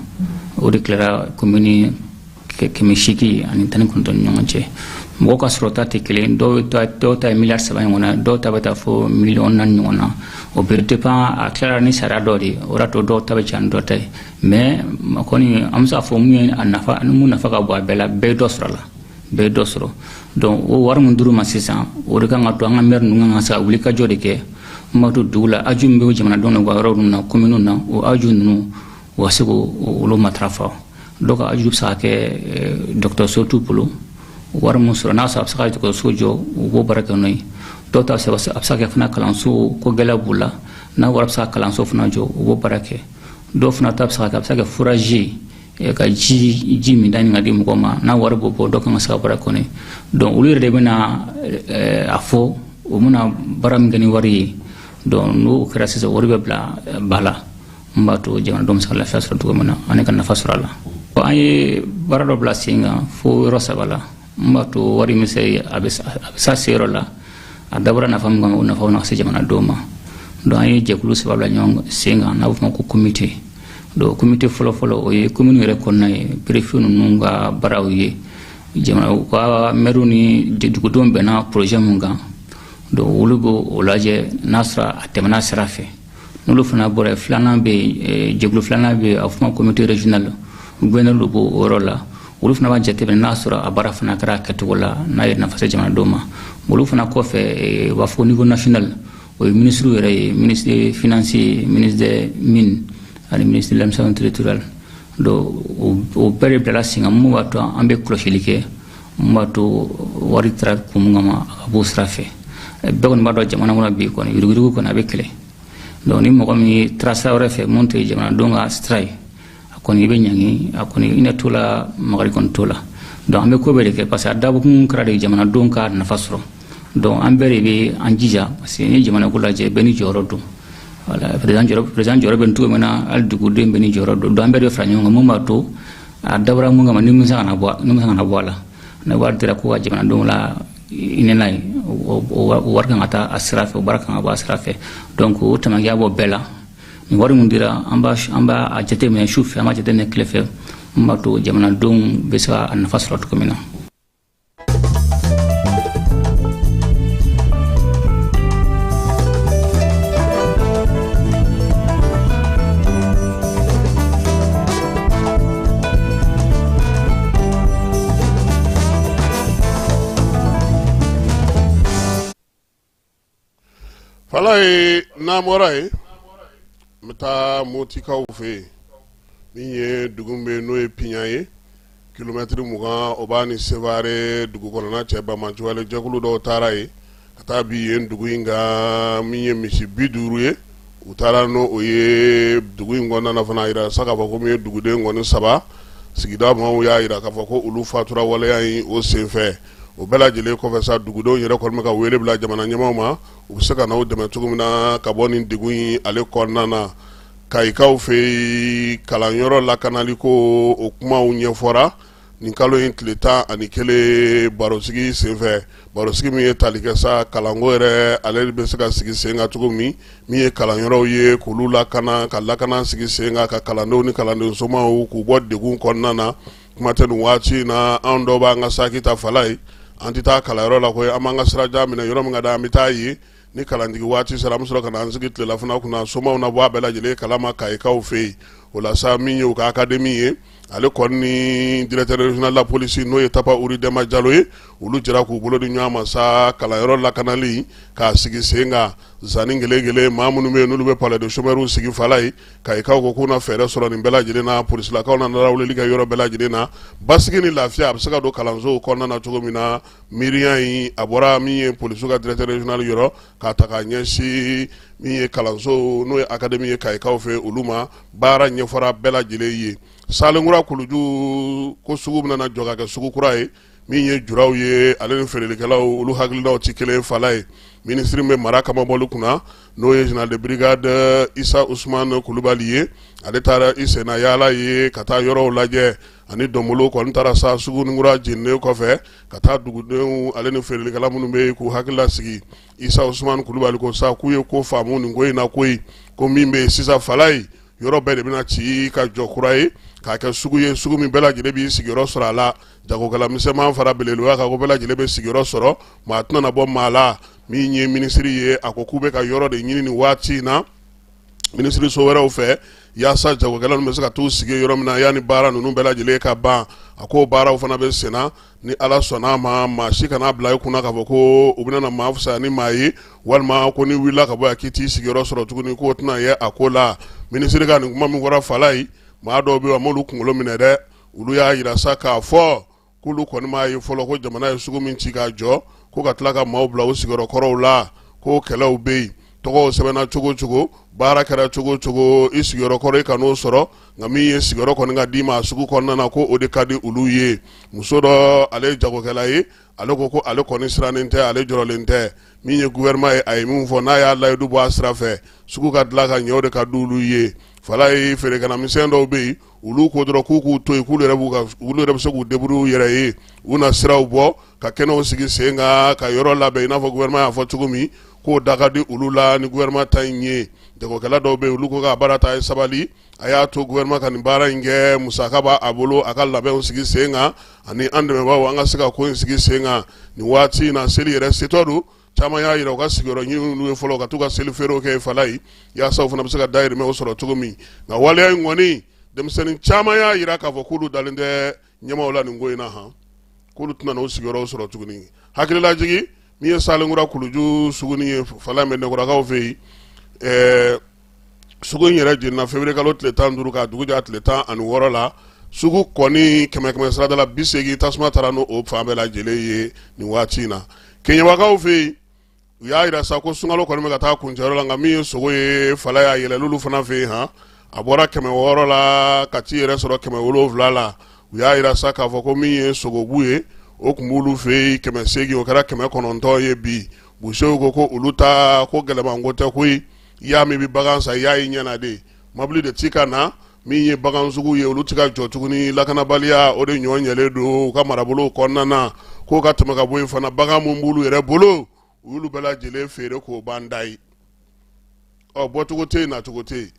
o de tilara commune 819 ni ɲɔgɔn cɛ. Mɔgɔw ka sɔrɔta tɛ kelen. Dɔw ta ye miliyari 3 ɲɔgɔn na, dɔw ta bɛ taa fo miliyɔn 4 ɲɔgɔn na. O bɛɛ dépend, a tilara ni sariya dɔ de ye, o de y'a to dɔw ta bɛ caya ni dɔ ta ye. Mais kɔni an bɛ se k'a fɔ mun ye a nafa, mun nafa ka bon a bɛɛ la, bɛɛ ye dɔ sɔrɔ a la, bɛɛ ye dɔ sɔrɔ. Donc o wari min dir'u ma sisan, o de kan ka to an ka maire ninnu kan ka se ka wulikajɔ de kɛ min b'a to dugu la aju min bɛ jamanadenw na u ka yɔrɔ ninnu na, communes na, o aju ninnu U ka se k'olu matarafa. Dɔw ka ajugu bɛ se ka kɛ dɔgɔtɔrɔso t'u bolo, wari min sɔrɔ n'a sɔrɔ a bɛ se ka dɔgɔtɔrɔso jɔ, u b'o baara kɛ n'o ye. Dɔw ta a bɛ se ka kɛ fana kalanso ko gɛlɛya b'u la, n'a wari bɛ se ka kalanso fana jɔ, u b'o baara kɛ. Dɔw fana ta bɛ se ka kɛ, a bɛ se ka kɛ forage ye, ka ji min ɲini ka di mɔgɔ ma, n'a wari b'o bɔ, dɔw kan ka se ka baara kɛ n'o ye. Donc olu yɛrɛ de bɛna a fɔ u bɛna baara min kɛ ni wari ye. Donc n'o kɛra sisan, wari bɛ bila ba la n b'a to jamanadenw bɛ se ka lafiya sɔrɔ cogo min na ani ka nafa sɔrɔ a la. An ye baara dɔ bila sen kan fo yɔrɔ saba la n b'a to wari min se a bɛ s'a seyɔrɔ la, a dabɔra nafa min kama, o nafa bɛna se jamanadenw ma. Donc an ye jɛkulu saba bila ɲɔgɔn sen kan, n'a bɛ f'o ma ko comité. Donc comité fɔlɔ-fɔlɔ, o ye commune yɛrɛ kɔnɔna ye, préfet ninnu ka baaraw ye, jamana u ka maire ni dugudenw bɛnna projet mun kan. Donc olu b'o lajɛ n'a sɔrɔ a tɛmɛna sira fɛ. N'olu fana bɔra yen, filanan bɛ yen, jɛkulu filanan bɛ yen, a bɛ f'o ma comité régional, gouverneur de b'o yɔrɔ la. Olu fana b'a jateminɛ n'a sɔrɔ a baara fana kɛra a kɛcogo la, n'a ye nafa se jamanadenw ma. Olu fana kɔfɛ, u b'a fɔ niveau national, o ye ministre yɛrɛ ye, ministre des finances, ministre des mines ani ministre de l'administration territoriale. Donc o bɛɛ de bilala sen kan mun b'a to an bɛ kɔlɔsili kɛ, mun b'a to wari taara kun mun kama, a ka b'o sira fɛ. Bɛɛ kɔni b'a dɔn jamana kɔnɔ bi kɔni, yuruguyurugu kɔni a bɛ kɛlɛ. Donc ni mɔgɔ min ye taara sira wɛrɛ fɛ mun tɛ jamanadenw ka sira ye, a kɔni i bɛ ɲangi, a kɔni hinɛ t'o la, makari kɔni t'o la. Donc an bɛ ko bɛɛ de kɛ parce que a dabɔkun kɛra de jamanadenw ka nafa sɔrɔ. Donc an bɛɛ de bɛ an jija parce que ni jamana ko lajɛ, bɛɛ ni jɔyɔrɔ don. Voilà, président jɔyɔrɔ bɛ cogo min na, hali duguden bɛɛ ni jɔyɔrɔ don. Donc an bɛɛ de bɛ fara ɲɔgɔn kan mun b'a to a dabɔra mun kama, ni min se ka na bɔ, ni min se ka na bɔ a la. Ni wari dira ko ka jamanadenw la hinɛ n'a ye, o wari kan ka taa a sira fɛ, o baara kan ka bɔ a sira fɛ. Donc o tamakiya bɔ bɛɛ la. Nin wari min dira, an b'a jateminɛ su fɛ, an b'a jateminɛ tile fɛ, mun b'a to jamanadenw bɛ se ka nafa sɔrɔ cogo min na. Fala ye, n'an bɔra yen, n bɛ taa Motikaw fɛ yen, min ye dugu bɛ n'o ye Piɲa ye, kilomɛtiri 20 o b'a ni Sevare dugu kɔnɔna cɛ. Banbaanciwale jɛkulu dɔw taara yen ka taa bin yen dugu in kan, min ye misi 50 ye, u taara n'o o ye dugu in kɔnɔna na. Fana a jira sa k'a fɔ ko min ye duguden kɔni saba, sigida maaw y'a jira k'a fɔ ko olu fatura waleya in o senfɛ. O bɛɛ lajɛlen kɔfɛ sa, dugudenw yɛrɛ kɔni bɛ ka wele bila jamana ɲɛmaaw ma, u bɛ se ka na u dɛmɛ cogo min na ka bɔ nin degun in ale kɔnɔna na. Kayikaw fɛ yen, kalanyɔrɔ lakanali ko o kumaw ɲɛfɔra nin kalo in tile 11 barosigi senfɛ, barosigi min ye tali kɛ sa kalanko yɛrɛ ale bɛ se ka sigi sen kan cogo min, min ye kalanyɔrɔw ye k'olu lakana, ka lakana sigi sen kan, ka kalandenw ni kalanden somaw k'u bɔ degun kɔnɔna na. Kuma tɛ nin waati in na, anw dɔw b'an ka saki ta fala ye, an tɛ taa kalanyɔrɔ la koyi, an b'an ka sirajan minɛ, yɔrɔ min ka d'an bɛ taa yen. Ni kalanjigi waati sera, an bɛ sɔrɔ ka na an sigi tilelafana kunna. Somaw na bɔ a bɛɛ lajɛlen kalama Kayikaw fɛ yen. O la sa, min ye u ka académie ye, ale kɔni ni directeur régional de la police, n'o ye Tapa Uri Dɛnba Jalo ye, olu jɛra k'u bolo di ɲɔgɔn ma sa kalanyɔrɔ lakanali k'a sigi sen kan. Zanni kelen maa minnu bɛ yen n'olu bɛ palais de chômeurs sigi fala ye, Kayikaw ko k'u na fɛɛrɛ sɔrɔ nin bɛɛ lajɛlen na. Polisilakaw na lawulili kɛ yɔrɔ bɛɛ lajɛlen na, basigi ni lafiya a bɛ se ka don kalansow kɔnɔna na cogo min na. Miiriya in a bɔra min ye polisiw ka directeur régional yɔrɔ k'a ta k'a ɲɛsin min ye kalanso n'o ye académie ye Kayikaw fɛ, olu ma baara ɲɛfɔra bɛɛ lajɛlen ye. Salenkura Kuluju ko sugu bɛna na jɔ ka kɛ sugu kura ye, min ye juraw ye ale ni feerelikɛlaw, olu hakilinaw tɛ kelen fala ye. Minisiri bɛ mara kamabɔli kunna, n'o ye général de brigade Isa Usman Kulubali ye, ale taara i senna yaala ye ka taa yɔrɔw lajɛ ani dɔnbolo kɔni taara sa sugunikura jeninen kɔfɛ ka taa dugudenw ale ni feerelikɛla minnu bɛ yen k'u hakili lasigi. Isa Usman Kulubali ko sa k'u ye ko faamu nin ko in na koyi, ko min bɛ yen sisan fala ye, yɔrɔ bɛɛ de bɛna ci ka jɔ kura ye k'a kɛ sugu ye, sugu min bɛɛ lajɛlen b'i sigiyɔrɔ sɔrɔ a la, jagokɛla misɛnman fara belebeleba kan, ko bɛɛ lajɛlen bɛ sigiyɔrɔ sɔrɔ, maa tɛna na bɔ maa la. Min ye minisiri ye, a ko k'u bɛ ka yɔrɔ de ɲini nin waati in na minisiriso wɛrɛw fɛ, yaasa jagokɛla ninnu bɛ se ka t'u sigi yɔrɔ min na yanni baara ninnu bɛɛ lajɛlen ka ban. A ko baaraw fana bɛ senna, ni Ala sɔnna a ma, maa si kana bila i kunna k'a fɔ ko u bɛna na maa fisaya ni maa ye, walima ko n'i wulila ka bɔ yan k'i t'i sigiyɔrɔ sɔrɔ tuguni, k'o tɛna ye a ko la. Minisiri ka nin kuma min fɔra fala ye, Maa dɔw bɛ yen, a m'olu kunkolo minɛ dɛ. Olu y'a jira sa k'a fɔ k'olu kɔni m'a ye fɔlɔ ko jamana ye sugu min ci k'a jɔ, ko ka tila ka maaw bila u sigiyɔrɔ kɔrɔw la, ko kɛlɛw bɛ yen. Tɔgɔw sɛbɛnna cogo o cogo, baara kɛra cogo o cogo, i sigiyɔrɔ kɔrɔ i kan'o sɔrɔ, nka min ye sigiyɔrɔ kɔni ka d'i ma sugu kɔnɔna na, ko o de ka di olu ye. Muso dɔ, ale ye jagokɛla ye, ale ko ko ale kɔni sirannen tɛ, ale jɔrɔlen tɛ. Min ye gouvernement ye, a ye min fɔ, n'a y'a layidu bɔ a sira fɛ, sugu ka dilan ka ɲɛ, o de ka di olu ye. Falaye, feerekɛla misɛn dɔw bɛ yen, olu ko dɔrɔn k'u k'u to yen, k'olu yɛrɛ b'u ka olu yɛrɛ bɛ se k'u débrouiller u yɛrɛ ye. U na siraw bɔ ka kɛnɛw sigi sen kan ka yɔrɔ labɛn i n'a fɔ gouvernement y'a fɔ cogo min, k'o da ka di olu la ni gouvernement ta in ye. Jagokɛla dɔw bɛ yen, olu ko k'a baara ta ye sabali, a y'a to gouvernement ka nin baara in kɛ, musaka b'a bolo, a ka labɛnw sigi sen kan, ani an dɛmɛbaaw, an ka se ka ko in sigi sen kan nin waati in na. Seli yɛrɛ setɔ don, caman y'a jira u ka sigiyɔrɔ ɲini ye fɔlɔ ka t'u ka seli feerew kɛ Falaye, yaasa u fana bɛ se ka dayirimɛw sɔrɔ cogo min. Nka waleya in kɔni, denmisɛnnin caman y'a jira k'a fɔ k'olu dalen tɛ ɲɛmaaw la nin ko in na han, k'olu tɛna n'o sigiyɔrɔw sɔrɔ tuguni. Hakililajigi min ye Salenkura Kuluju suguni ye Falaye Mɛdinɛkurakaw fɛ yen, sugu in yɛrɛ jenina février kalo tile 15 ka dugu jɛ tile 16 la. Sugu kɔni kɛmɛ kɛmɛ sarada la 80, tasuma taara n'o fan bɛɛ lajɛlen ye nin waati in na. Keɲebakaw fɛ yen, u y'a jira sa ko sunkalo kɔni bɛ ka taa kuncɛyɔrɔ la, nka min ye sogo ye Falaye, a yɛlɛl'olu fana fɛ yen han, a bɔra 600 la ka t'i yɛrɛ sɔrɔ 700 la. U y'a jira sa k'a fɔ ko min ye sogobu ye, o tun b'olu fɛ yen 800, o kɛra 900 ye bi. Busew ko ko olu ta ko gɛlɛmanko tɛ koyi, i y'a mɛn i bɛ bagan san, i y'a ye ɲɛ na de, mobili de ti ka na. Min ye bagan sugu ye, olu tɛ ka jɔ tuguni, lakanabaliya o de ɲɔ ɲɛlen don u ka marabolo kɔnɔna na. K'o ka tɛmɛ ka bɔ yen fana, bagan min b'olu yɛrɛ bolo, u y'olu bɛɛ lajɛlen feere k'o ban da ye. Ɔ, bɔcogo tɛ yen, nacogo tɛ yen,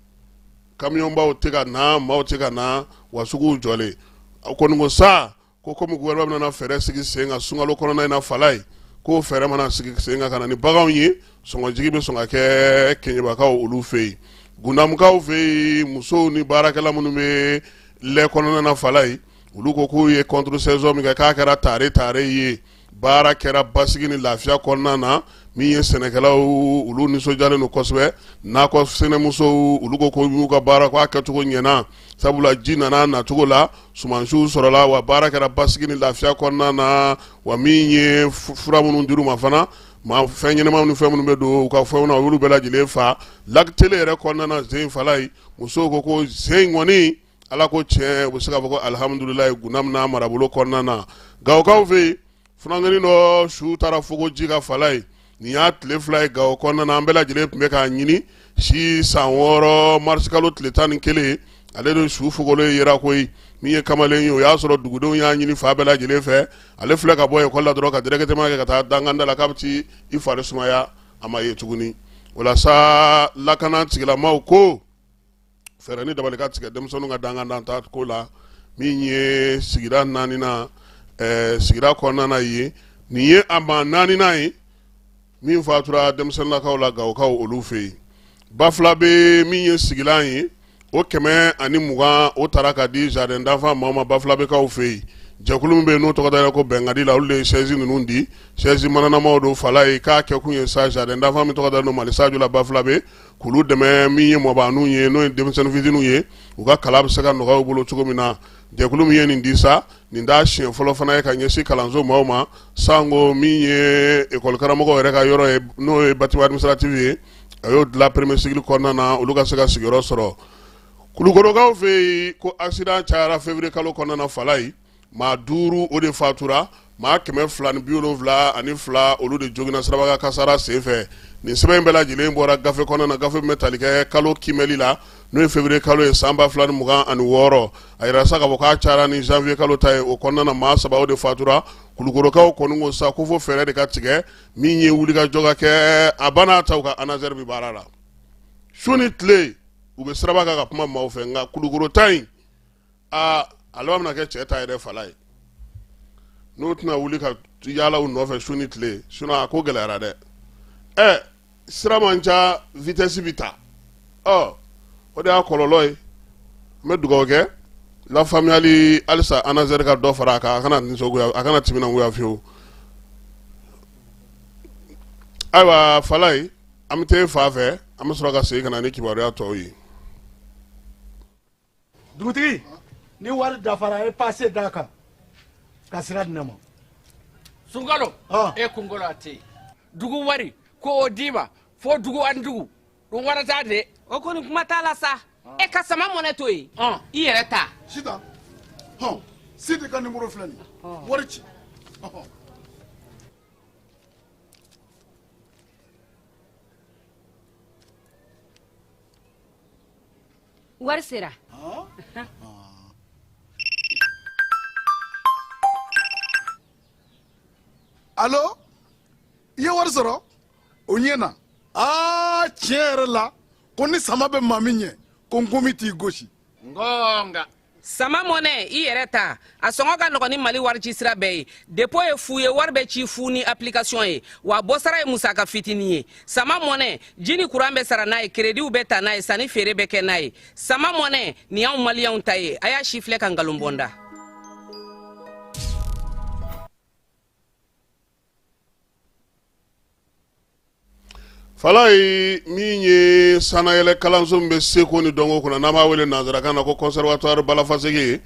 kamiyɔnbaw tɛ ka na, maaw tɛ ka na, wa suguw jɔlen. A kɔni ko sa ko komi gouvernement bɛna fɛɛrɛ sigi sen kan sunkalo kɔnɔna in na Falaye, k'o fɛɛrɛ mana sigi sen kan ka na ni baganw ye, sɔngɔjigi bɛ sɔn ka kɛ Keɲebakaw olu fɛ yen. Gundamukaw fɛ yen, musow ni baarakɛla minnu bɛ lɛ kɔnɔna na Falaye, olu ko k'u ye contre saison min kɛ, k'a kɛra tare tare ye. Baara kɛra basigi ni lafiya kɔnɔna na. Min ye sɛnɛkɛlaw, olu nisɔndiyalen don kosɛbɛ. Nakɔ sɛnɛmusow, olu ko ko y'u ka baara ko a kɛcogo ɲɛna, sabula ji nana nacogo la, sumansiw sɔrɔla, wa baara kɛra basigi ni lafiya kɔnɔna na. Wa min ye fura minnu dir'u ma fana, ma fɛn ɲɛnama ni fɛn minnu bɛ don u ka fɛnw na, u y'olu bɛɛ lajɛlen fa. Lac Télé yɛrɛ kɔnɔna na zen Falaye, musow ko ko zen kɔni, Ala ko tiɲɛ, u bɛ se k'a fɔ ko alihamudulilayi Gundamu n'a marabolo kɔnɔna na. Gawokaw fɛ yen, funankɛnin dɔ su taara fogo ji kan Falaye. Nin y'a tile 2 ye Gawo kɔnɔna na, an bɛɛ lajɛlen tun bɛ k'a ɲini. Si san 6, marisikalo tile 11, ale de su fogolen yera koyi. Min ye kamalen ye, o y'a sɔrɔ dugudenw y'a ɲini fan bɛɛ lajɛlen fɛ. Ale filɛ ka bɔ ekɔli la dɔrɔn ka directement kɛ ka taa danganda la k'a bɛ t'i fari sumaya, a ma ye tuguni. O la sa, lakana tigilamaw ko fɛɛrɛ ni dabali ka tigɛ denmisɛnninw ka danganda ta ko la. Min ye sigida naaninan, sigida kɔnɔna na yen, nin ye a maa naaninan ye min fatura denmisɛnninlakaw la Gawokaw olu fɛ yen. Bafulabe, min ye sigilan ye, o 120, o taara ka di jardin d'enfants maaw ma Bafulabekaw fɛ yen. Jɛkulu min bɛ yen n'o tɔgɔ dara ko Bɛnkadi la, olu de ye chaise ninnu di. Chaise mananamaw don Falaye, k'a kɛkun ye sa jardin d'enfants min tɔgɔ dalen don Mali Sajo la Bafulabe, k'olu dɛmɛ. Min ye mɔbaninw ye, n'o ye denmisɛnnin fitininw ye, u ka kalan bɛ se ka nɔgɔya u bolo cogo min na. Jɛkulu min ye nin di sa, nin t'a siɲɛ fɔlɔ fana ye ka ɲɛsin kalanso maaw ma, sanko min ye ekɔli karamɔgɔw yɛrɛ ka yɔrɔ ye, n'o ye bâtiment administratif ye, a y'o dilan premier cycle kɔnɔna na, olu ka se ka sigiyɔrɔ sɔrɔ. Kulukorokaw fɛ yen, ko accident cayara février kalo kɔnɔna na Falaye, maa 5 o de fatura, maa 272 olu de joginna sirabakan kasara senfɛ. Nin sɛbɛn in bɛɛ lajɛlen bɔra gafe kɔnɔna na, gafe min bɛ tali kɛ kalo kiimɛli la, n'o ye février kalo ye san 2026. A yira sa k'a fɔ k'a cayara ni janvier kalo ta ye, o kɔnɔna na maa 3 o de fatura. Kulukorokaw kɔni ko sa ko fo fɛɛrɛ de ka tigɛ, min ye wulikajɔ ka kɛ. A banna ta u ka ANASER bɛ baara la su ni tile, u bɛ siraba kan ka kuma maaw fɛ, nka Kulukoro ta in, aa, a laban bɛna kɛ cɛ ta yɛrɛ Falaye, n'o tɛna wuli ka yaala u nɔfɛ su ni tile, sinon a ko gɛlɛyara dɛ. Ɛ, sira man ca, vitesse bɛ ta, ɔ, o de y'a kɔlɔlɔ ye. N bɛ dugawu kɛ lafaamuyali halisa, ANASER ka dɔ fara a kan, a kana nisɔngoya, a kana timinangoya fiyewu. Ayiwa Falaye, an bɛ taa e fan fɛ, an bɛ sɔrɔ ka segin ka na ni kibaruya tɔw ye. Dugutigi, ni wari dafara, a ye pase d'a kan ka sira di ne ma. Sunkalo, e kunkolo a tɛ yen. Dugu wari ko o d'i ma fo dugu ani dugu ɗum warata de. O kɔni kuma t'a la sa. E ka sama mɔnɛ to yen, i yɛrɛ ta. Sitan, hɔn, Sidi ka nimoro filɛ nin ye, wari ci. Wari sera. Alo, i ye wari sɔrɔ? O ɲɛna. Aa, tiɲɛ yɛrɛ la, ko ni sama bɛ maa min ɲɛ, ko nkomi t'i gosi. Ngonga. Sama mɔnɛ, i yɛrɛ ta. A sɔngɔ ka nɔgɔn ni Mali wari ci sira bɛɛ ye. Dépôt ye fu ye, wari bɛ ci fu ni application ye, wa bɔsara ye musaka fitinin ye. Sama mɔnɛ, ji ni kuran bɛ sara n'a ye, créditw bɛ ta n'a ye, sanni feere bɛ kɛ n'a ye. Sama mɔnɛ nin y'anw maliyɛnw ta ye. A y'a si filɛ ka nkalon bɔ n da. Falayi, min ye sannayɛlɛ kalanso min bɛ seko ni dɔnko kunna, n'an b'a wele nansarakan na ko conservatoire Balafasegi ye,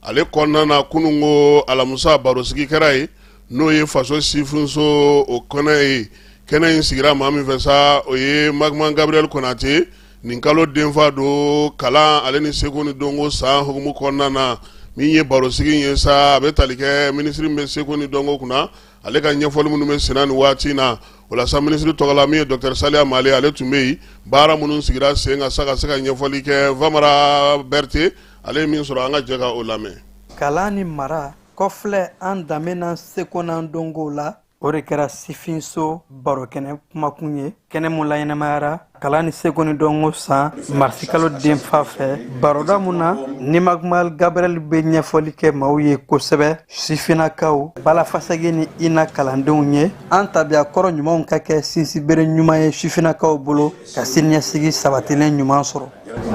ale kɔnɔna na kununko alamisa barosigi kɛra yen, n'o ye faso sifinso o kɛnɛ ye. Kɛnɛ in sigira maa min fɛ sa, o ye Magman Gabriel Konate. Nin kalo denfa don kalan ale ni seko ni dɔnko san hukumu kɔnɔna na, min ye barosigi ye sa, a bɛ tali kɛ minisiri min bɛ seko ni dɔnko kunna, ale ka ɲɛfɔli minnu bɛ senna nin waati in na. O la sa, minisiri tɔgɔ la, min ye docteur Saliya Male, ale tun bɛ yen. Baara minnu sigira sen kan sa ka se ka ɲɛfɔli kɛ, Famara Berete ale ye min sɔrɔ, an ka jɛ ka o lamɛn. Kalan ni mara kɔfilɛ an danbe n'an seko n'an dɔnkow la, o de kɛra sifinso barokɛnɛ kumakun ye. Kɛnɛ mun laɲɛnamayara kalan ni seko ni dɔnko san marisikalo denfa fɛ, baroda mun na ni Magmal Gabriel bɛ ɲɛfɔli kɛ maaw ye kosɛbɛ, sifinnakaw, Balafasɛgi ni INA kalandenw ye, an tabiya kɔrɔ ɲumanw ka kɛ sinsinbere ɲuman ye sifinnakaw bolo ka siniɲɛsigi sabatilen ɲuman sɔrɔ.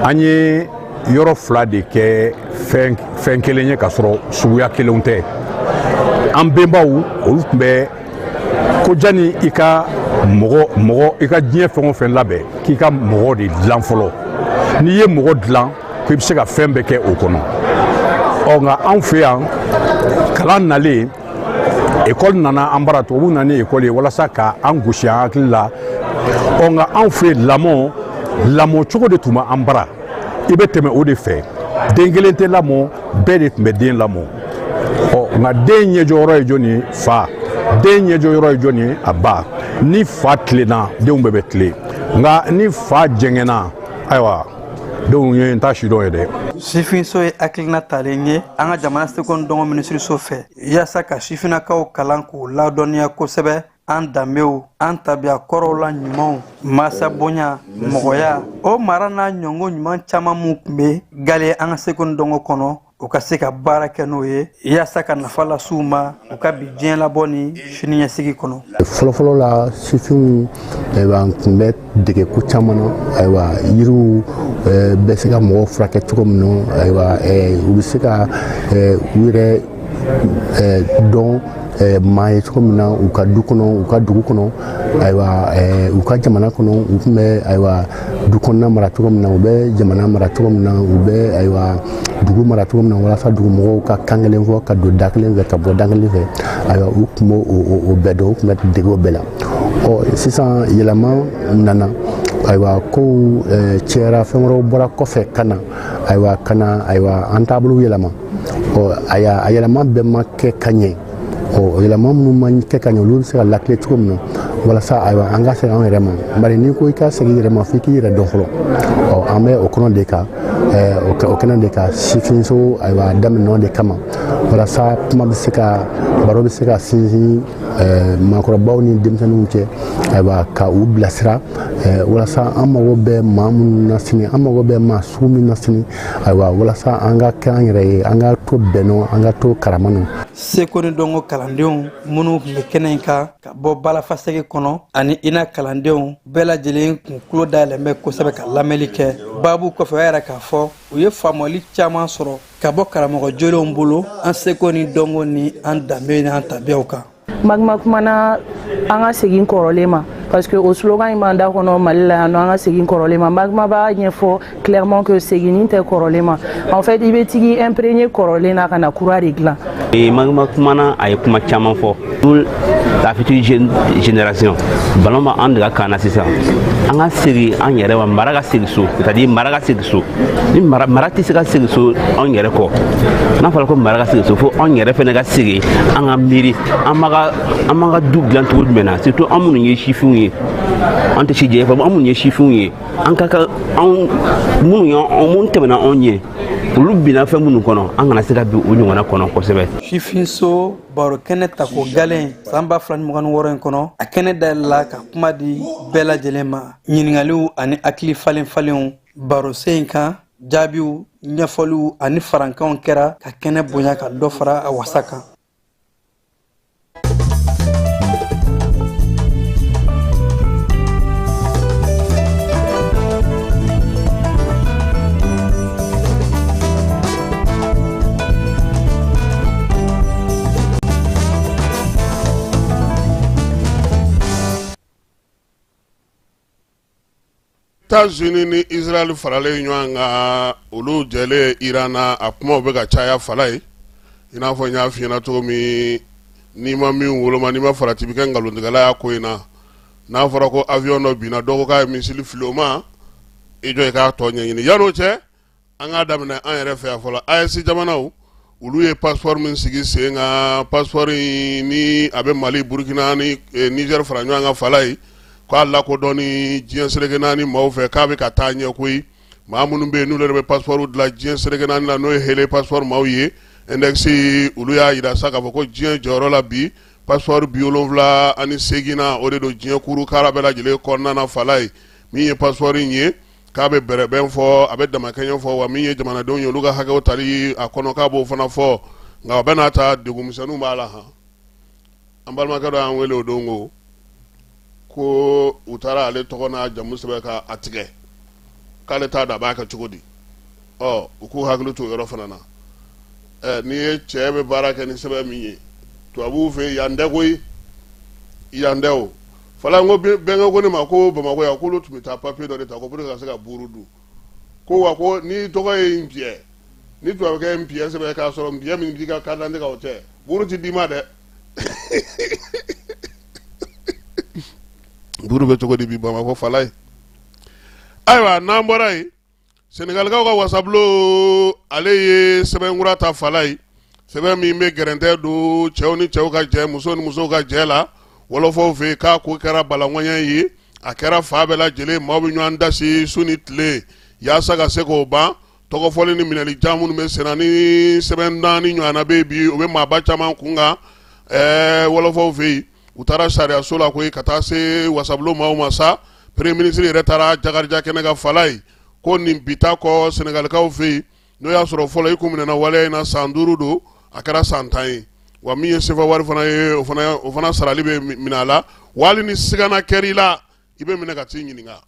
An ye yɔrɔ fila de kɛ fɛn kelen ye, k'a sɔrɔ suguya kelenw tɛ. An bɛnbaw, olu tun bɛ ko jani i ka mɔgɔ mɔgɔ i ka diɲɛ fɛn o fɛn labɛn, k'i ka mɔgɔ de dilan fɔlɔ. N'i ye mɔgɔ dilan, ko i bɛ se ka fɛn bɛɛ kɛ o kɔnɔ. Ɔ, nka anw fɛ yan, kalan nalen, ekɔli nana an bara, tubabuw nana ni ekɔli ye walasa ka an gosi an hakili la. Ɔ, nka anw fɛ yen, lamɔ lamɔ cogo de tun bɛ an bara, i bɛ tɛmɛ o de fɛ. Den kelen tɛ lamɔ, bɛɛ de tun bɛ den lamɔ. Ɔ, nka den ɲɛjɔyɔrɔ ye jɔn ye? Fa. Den ɲɛjɔyɔrɔ ye jɔn ye? A ba. Ni fa tilenna, denw bɛɛ bɛ tilen, nka ni fa jɛngɛnna, ayiwa, denw ye n t'a si dɔn ye dɛ. Sifinso ye hakilina talen ye an ka jamana seko ni dɔnko minisiriso fɛ, yaasa ka sifinnakaw kalan k'u ladɔnniya kosɛbɛ an danbew, an tabiya kɔrɔw la ɲumanw, masa bonya, mɔgɔya, o mara n'a ɲɔngo ɲuman caman mun tun bɛ gale an ka seko ni dɔnko kɔnɔ, u ka se ka baara kɛ n'o ye yaasa ka nafa las'u ma u ka bi diɲɛ labɔ ni siniɲɛsigi kɔnɔ. Fɔlɔfɔlɔ la, sifinw, ayiwa, tun bɛ dege ko caman na. Ayiwa, yiriw bɛ se ka mɔgɔw furakɛ cogo min na, ayiwa, u bɛ se ka u yɛrɛ dɔn maa ye cogo min na u ka du kɔnɔ, u ka dugu kɔnɔ, ayiwa, u ka jamana kɔnɔ. U tun bɛ, ayiwa, du kɔnɔna mara cogo min na, u bɛ jamana mara cogo min na, u bɛ, ayiwa, dugu mara cogo min na, walasa dugumɔgɔw ka kan kelen fɔ, ka don da kelen fɛ, ka bɔ da kelen fɛ. Ayiwa, u tun b'o o bɛɛ dɔn, u tun bɛ dege o bɛɛ la. Ɔ, sisan yɛlɛma nana, ayiwa, kow cɛyara, fɛn wɛrɛw bɔra kɔfɛ ka na, ayiwa, ka na, ayiwa, an taabolo yɛlɛma. Ɔ, a yɛlɛma bɛɛ ma kɛ ka ɲɛ. Ɔ, yɛlɛma minnu ma kɛ ka ɲɛ, olu bɛ se ka lakile cogo min na walasa, ayiwa, an ka segin an yɛrɛ ma. Bari n'i ko i ka segin i yɛrɛ ma, f'i k'i yɛrɛ dɔn fɔlɔ. Ɔ, an bɛ o kɔnɔ de kan, o kɛnɛ de kan, sifinso, ayiwa, daminɛ de kama, walasa kuma bɛ se ka, baro bɛ se ka sinsin maakɔrɔbaw ni denmisɛnninw cɛ, ayiwa, ka u bilasira, walasa an mago bɛ maa minnu na sini, an mago bɛ maa sugu min na sini, ayiwa, walasa an ka kɛ an yɛrɛ ye, an ka to bɛnnɔ, an ka to karama nɔ. Seko ni dɔnko kalandenw minnu tun bɛ kɛnɛ in kan ka bɔ Balafasɛgi kɔnɔ ani INA kalandenw bɛɛ lajɛlen kun tulo dayɛlɛn bɛ kosɛbɛ ka lamɛnli kɛ. Baabu kɔfɛ, o y'a yira k'a fɔ u ye faamuyali caman sɔrɔ ka bɔ karamɔgɔ jolenw bolo an seko ni dɔnko ni an danbe ni an tabiyaw kan. Magma kumana an ka segin kɔrɔlen ma, parce que o slogan in b'an da kɔnɔ Mali la yan nɔ, an ka segin kɔrɔlen ma. Magma b'a ɲɛfɔ clairement que seginni tɛ kɔrɔlen ma. En fait, i bɛ tigi imprégné kɔrɔlen na ka na kura de dilan. Magma kumana, a ye kuma caman fɔ. Nous, la future génération, ballon b'an de ka kan na sisan. An ka segin an yɛrɛ ma, mara ka segin so, c'est à dire mara ka segin so. Ni mara, mara tɛ se ka segin so anw yɛrɛ kɔ. N'a fɔra ko mara ka segin so, fo anw yɛrɛ fana ka segin, an ka miiri an b'a ka an b'an ka du dilan cogo jumɛn na, surtout an minnu ye sifinw ye. An tɛ si jɛ fɔ, an minnu ye sifinw ye, an ka kan anw minnu ye, minnu tɛmɛna anw ɲɛ, olu binna fɛn minnu kɔnɔ, an kana se ka bin o ɲɔgɔnna kɔnɔ kosɛbɛ. Sifinso baro kɛnɛ tako galen san 2026 in kɔnɔ, a kɛnɛ dayɛlɛla ka kuma di bɛɛ lajɛlen ma. Ɲiningaliw ani hakili falen falenw barosen in kan, jaabiw, ɲɛfɔliw ani farankanw kɛra ka kɛnɛ bonya, ka dɔ fara a wasa kan. États-Unis ni Israël faralen ɲɔgɔn kan, olu jɛlen Iran na, a kumaw bɛ ka caya fala ye. I n'a fɔ n y'a f'i ɲɛna cogo min, n'i ma min woloma, n'i ma farati, bɛ kɛ nkalontigɛla y'a ko in na. N'a fɔra ko avion dɔ binna, dɔ ko k'a ye missile fili o ma, i jɔ i k'a tɔ ɲɛɲini. Yan'o cɛ, an k'a daminɛ an yɛrɛ fɛ yan fɔlɔ. AES jamanaw, olu ye passeport min sigi sen kan, passeport in ni a bɛ Mali, Burukina ni Niger fara ɲɔgɔn kan fala ye, k'a lakodɔnni diɲɛ seleke naani maaw fɛ, k'a bɛ ka taa ɲɛ koyi. Maa minnu bɛ yen n'olu yɛrɛ bɛ passeport dilan diɲɛ seleke naani la, n'o ye Henley passeport maaw ye, index, olu y'a jira sa k'a fɔ ko diɲɛ jɔyɔrɔ la bi, passeport 78nan o de don diɲɛ kuru kara bɛɛ lajɛlen kɔnɔna na fala ye. Min ye passeport in ye, k'a bɛ bɛrɛbɛn fɔ, a bɛ damakɛɲɛ fɔ, wa min ye jamanadenw ye, olu ka hakɛw tali a kɔnɔ, k'a b'o fana fɔ. Nka o bɛɛ n'a ta, degunmisɛnninw b'a la han. An balimakɛ dɔ y'an wele o don ko u taara ale tɔgɔ n'a jamu sɛbɛn ka a tigɛ, k'ale t'a dɔn a b'a kɛ cogo di. Ɔ, u k'u hakili to o yɔrɔ fana na. Ɛ, n'i ye cɛ bɛ baara kɛ ni sɛbɛn min ye tubabuw fɛ yan tɛ koyi, yan tɛ o fala. N ko bɛnkɛ ko ne ma ko Bamakɔ yan, k'olu tun bɛ taa papiye dɔ de ta ko pour que ka se ka buuru dun, ko wa ko n'i tɔgɔ ye Npiyɛ, ni tubabukɛ ye Npiyɛ sɛbɛn k'a sɔrɔ Npiyɛ min b'i ka carte d'identité kan o tɛ, buuru ti d'i ma dɛ. Buuru bɛ cogo di bi Bamakɔ fala ye? Ayiwa, n'an bɔra yen, Senegalikaw ka wasabulon, ale ye sɛbɛnkura ta fala ye, sɛbɛn min bɛ gɛrɛntɛ don cɛw ni cɛw ka jɛ, muso ni musow ka jɛ la wɔlɔfɔw fɛ, k'a ko kɛra balaŋɔɲɛ ye, a kɛra fan bɛɛ lajɛlen, maaw bɛ ɲɔgɔn dasi su ni tile yaasa ka se k'o ban. Tɔgɔfɔli ni minɛli jan minnu bɛ senna ni sɛbɛn naani ɲɔgɔnna bɛ bi, o bɛ maaba caman kun kan wɔlɔfɔw fɛ yen. U taara sariyaso la koyi, ka taa se wasabulon maaw ma sa. Premier ministre yɛrɛ taara jakarija kɛnɛ kan fala ye, ko nin bita kɔ Senegalikaw fɛ yen, n'o y'a sɔrɔ fɔlɔ i kun minɛna waleya in na san 5 don, a kɛra san 10 ye. Wa min ye sefa wari fana ye, o fana sarali bɛ minɛ a la. Wa hali ni sigana kɛr'i la, i bɛ minɛ ka t'i ɲininka.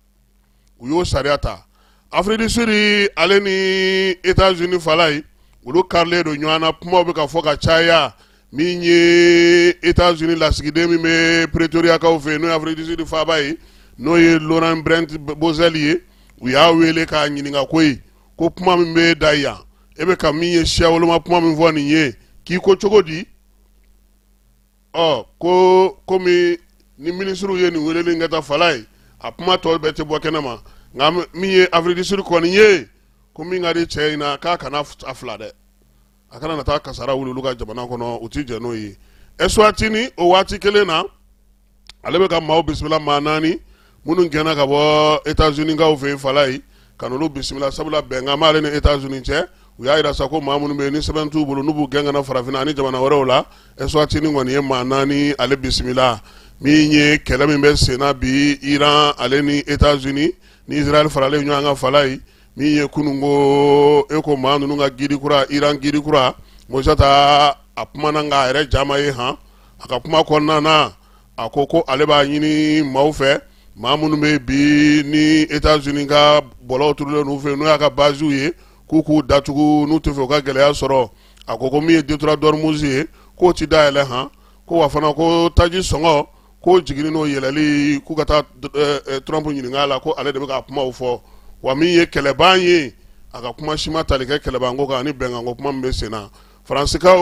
U y'o sariya ta. Afrique du Sud, ale ni États-Unis fala ye, olu karilen don ɲɔgɔn na, kumaw bɛ ka fɔ ka caya. Min ye États-Unis lasigiden min bɛ Pretoriakaw fɛ yen, n'o ye Afrique du Sud faaba ye, n'o ye Laurent Brent Bozell ye, u y'a wele k'a ɲininka koyi, ko kuma min bɛ da yan, e bɛ ka min ye siya woloma kuma min fɔ nin ye, k'i ko cogo di? Ɔ, ko komi ni minisiriw ye nin weleli in kɛ ta fala ye, a kuma tɔ bɛɛ tɛ bɔ kɛnɛ ma. Nka min ye Afrique du Sud kɔni ye, ko min ka di cɛ in na, k'a kana a fila dɛ, a kana na taa kasara wuli olu ka jamana kɔnɔ, u ti jɛn n'o ye. Eswatini, o waati kelen na, ale bɛ ka maaw bisimila, maa naani minnu gɛnna ka bɔ États-Unis kaw fɛ yen fala ye, ka n'olu bisimila, sabula bɛnkan b'ale ni États-Unis cɛ. U y'a jira sa ko maa minnu bɛ yen ni sɛbɛn t'u bolo, n'u b'u gɛn ka na farafinna ani jamana wɛrɛw la, Eswatini kɔni ye maa naani ale bisimila. Min ye kɛlɛ min bɛ senna bi Iran ale ni États-Unis ni Israël faralen ɲɔgɔn kan fala ye, min ye kununko e ko maa ninnu ka guide kura, Iran guide kura Mojtaba, a kumana nka a yɛrɛ jama ye han. A ka kuma kɔnɔna na, a ko ko ale b'a ɲini maaw fɛ, maa minnu bɛ bi ni États-Unis ka bɔlɔw turulen n'u fɛ, n'o y'a ka basew ye, k'u k'u datugu n'u tɛ fɛ u ka gɛlɛya sɔrɔ. A ko ko min ye détroit d'Ormuz ye, k'o ti dayɛlɛ han. Ko wa fana ko taji sɔngɔ ko jiginni n'o yɛlɛli, k'u ka taa Trump ɲininka a la, ko ale de bɛ ka kumaw fɔ. Wa min ye kɛlɛban ye, a ka kuma si ma tali kɛ kɛlɛbanko kan ani bɛnkanko kuma min bɛ sen na. Faransikaw,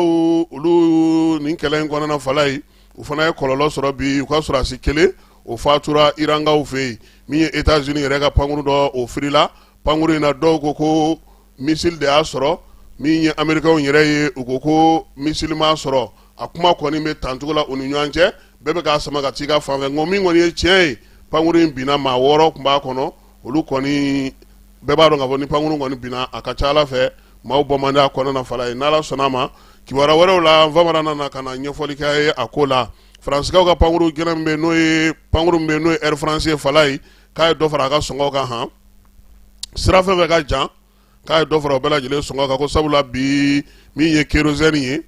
olu nin kɛlɛ in kɔnɔna, Falayi, u fana ye kɔlɔlɔ sɔrɔ bi. U ka sɔrɔdasi kelen, o fatura Irankaw fɛ yen. Min ye États-Unis yɛrɛ ka pankuru dɔ, o firila. Pankuru in na, dɔw ko ko missile de y'a sɔrɔ. Min ye Américains yɛrɛ ye, u ko ko missile m'a sɔrɔ. A kuma kɔni bɛ tancogo la u ni ɲɔgɔn cɛ, bɛɛ bɛ k'a sama ka t'i ka fan fɛ. Nka min kɔni ye tiɲɛ ye, pankuru in binna, maa 6 tun b'a kɔnɔ. Olu kɔni, bɛɛ b'a dɔn k'a fɔ ni pankuru kɔni binna, a ka ca Ala fɛ, maaw bɔ man di a kɔnɔna na. Falayi, n'Ala sɔnna a ma, kibaruya wɛrɛw la, Famara nana ka na ɲɛfɔli kɛ ye a ko la. Faransikaw ka pankuru gɛnɛ min bɛ n'o ye pankuru min bɛ n'o ye Air France ye, Falayi, k'a ye dɔ fara a ka sɔngɔ kan. Han, sira fɛn fɛn ka jan, k'a ye dɔ fara o bɛɛ lajɛlen sɔngɔ kan, ko sabula bi, min ye kérosène ye,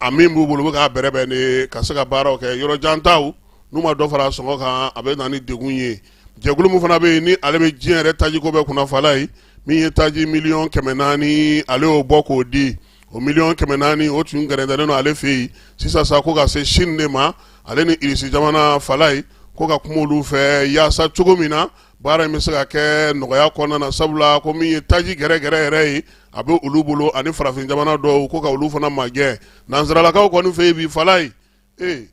a min b'u bolo, u bɛ k'a bɛrɛbɛn de ka se ka baaraw kɛ. Yɔrɔ jan taw, n'u ma dɔ fara a sɔngɔ kan, a bɛ na ni degun ye. Jɛkulu min fana bɛ yen ni ale bɛ diɲɛ yɛrɛ tajiko bɛɛ kunna, Falayi, min ye taji miliyɔn 400, ale y'o bɔ k'o di. O miliyɔn 400, o tun gɛrɛntɛlen don ale fɛ yen. Sisan sa, ko ka se Chine de ma, ale ni Irisi jamana, Falayi, ko ka kuma olu fɛ yaasa cogo min na baara in bɛ se ka kɛ nɔgɔya kɔnɔna na, sabula ko min ye taji gɛrɛgɛrɛ yɛrɛ ye, a bɛ olu bolo, ani farafin jamana dɔw, ko ka olu fana magɛn. Nansaralakaw kɔni fɛ yen bi, Falayi, ee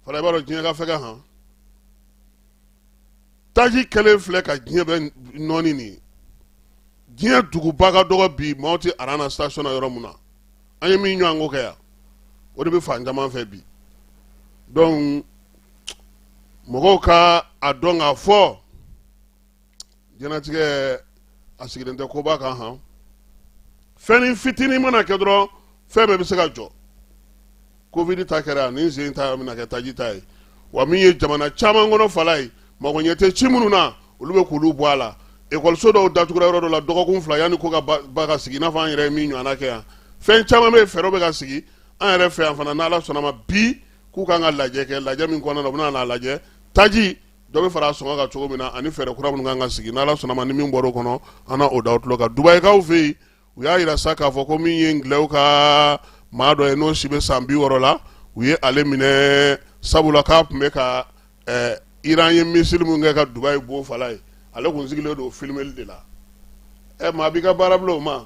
Falayi, b'a dɔn diɲɛ ka fɛgɛn. Han, taji kɛlen filɛ ka diɲɛ bɛ nɔɔni nin ye. Diɲɛ duguba ka dɔgɔ bi maaw tɛ aran na station na yɔrɔ mun na. An ye min ɲɔgɔn ko kɛ yan, o de bɛ fan caman fɛ bi. Donc mɔgɔw ka a dɔn k'a fɔ diɲɛlatigɛ a sigilen tɛ koba kan. Han, fɛn fitinin mana kɛ dɔrɔn, fɛn bɛɛ bɛ se ka jɔ. Covid ta kɛra, nin sen ta bɛna kɛ taji ta ye. Wa min ye jamana caman kɔnɔ, Falayi, mago ɲɛ tɛ ci minnu na, olu bɛ k'olu bɔ a la. Ekɔliso dɔw datugura yɔrɔ dɔ la dɔgɔkun 2 yanni ko ka ba ka sigi, i n'a fɔ an yɛrɛ ye min ɲɔgɔnna kɛ yan. Fɛn caman bɛ yen, fɛɛrɛw bɛ ka sigi an yɛrɛ fɛ yan fana. N'Ala sɔnna ma, bi k'u kan ka lajɛ kɛ, lajɛ min kɔnɔna na, u bɛna n'a lajɛ taji dɔ bɛ fara a sɔngɔ kan cogo min na, ani fɛɛrɛ kura minnu kan ka sigi. N'Ala sɔnna ma, ni min bɔra o kɔnɔ, an na o da aw tulo kan. Dubayikaw fɛ yen, u y'a yira sa k'a fɔ ko min ye ngilɛw ka maa dɔ ye, n'o si bɛ san 60 la, u ye ale minɛ, sabula k'a tun bɛ ka Iran ye missile min kɛ ka Dubayi bon, Falayi, ale tun sigilen don filmeli de la. Ɛ, maa b'i ka baara bila o ma?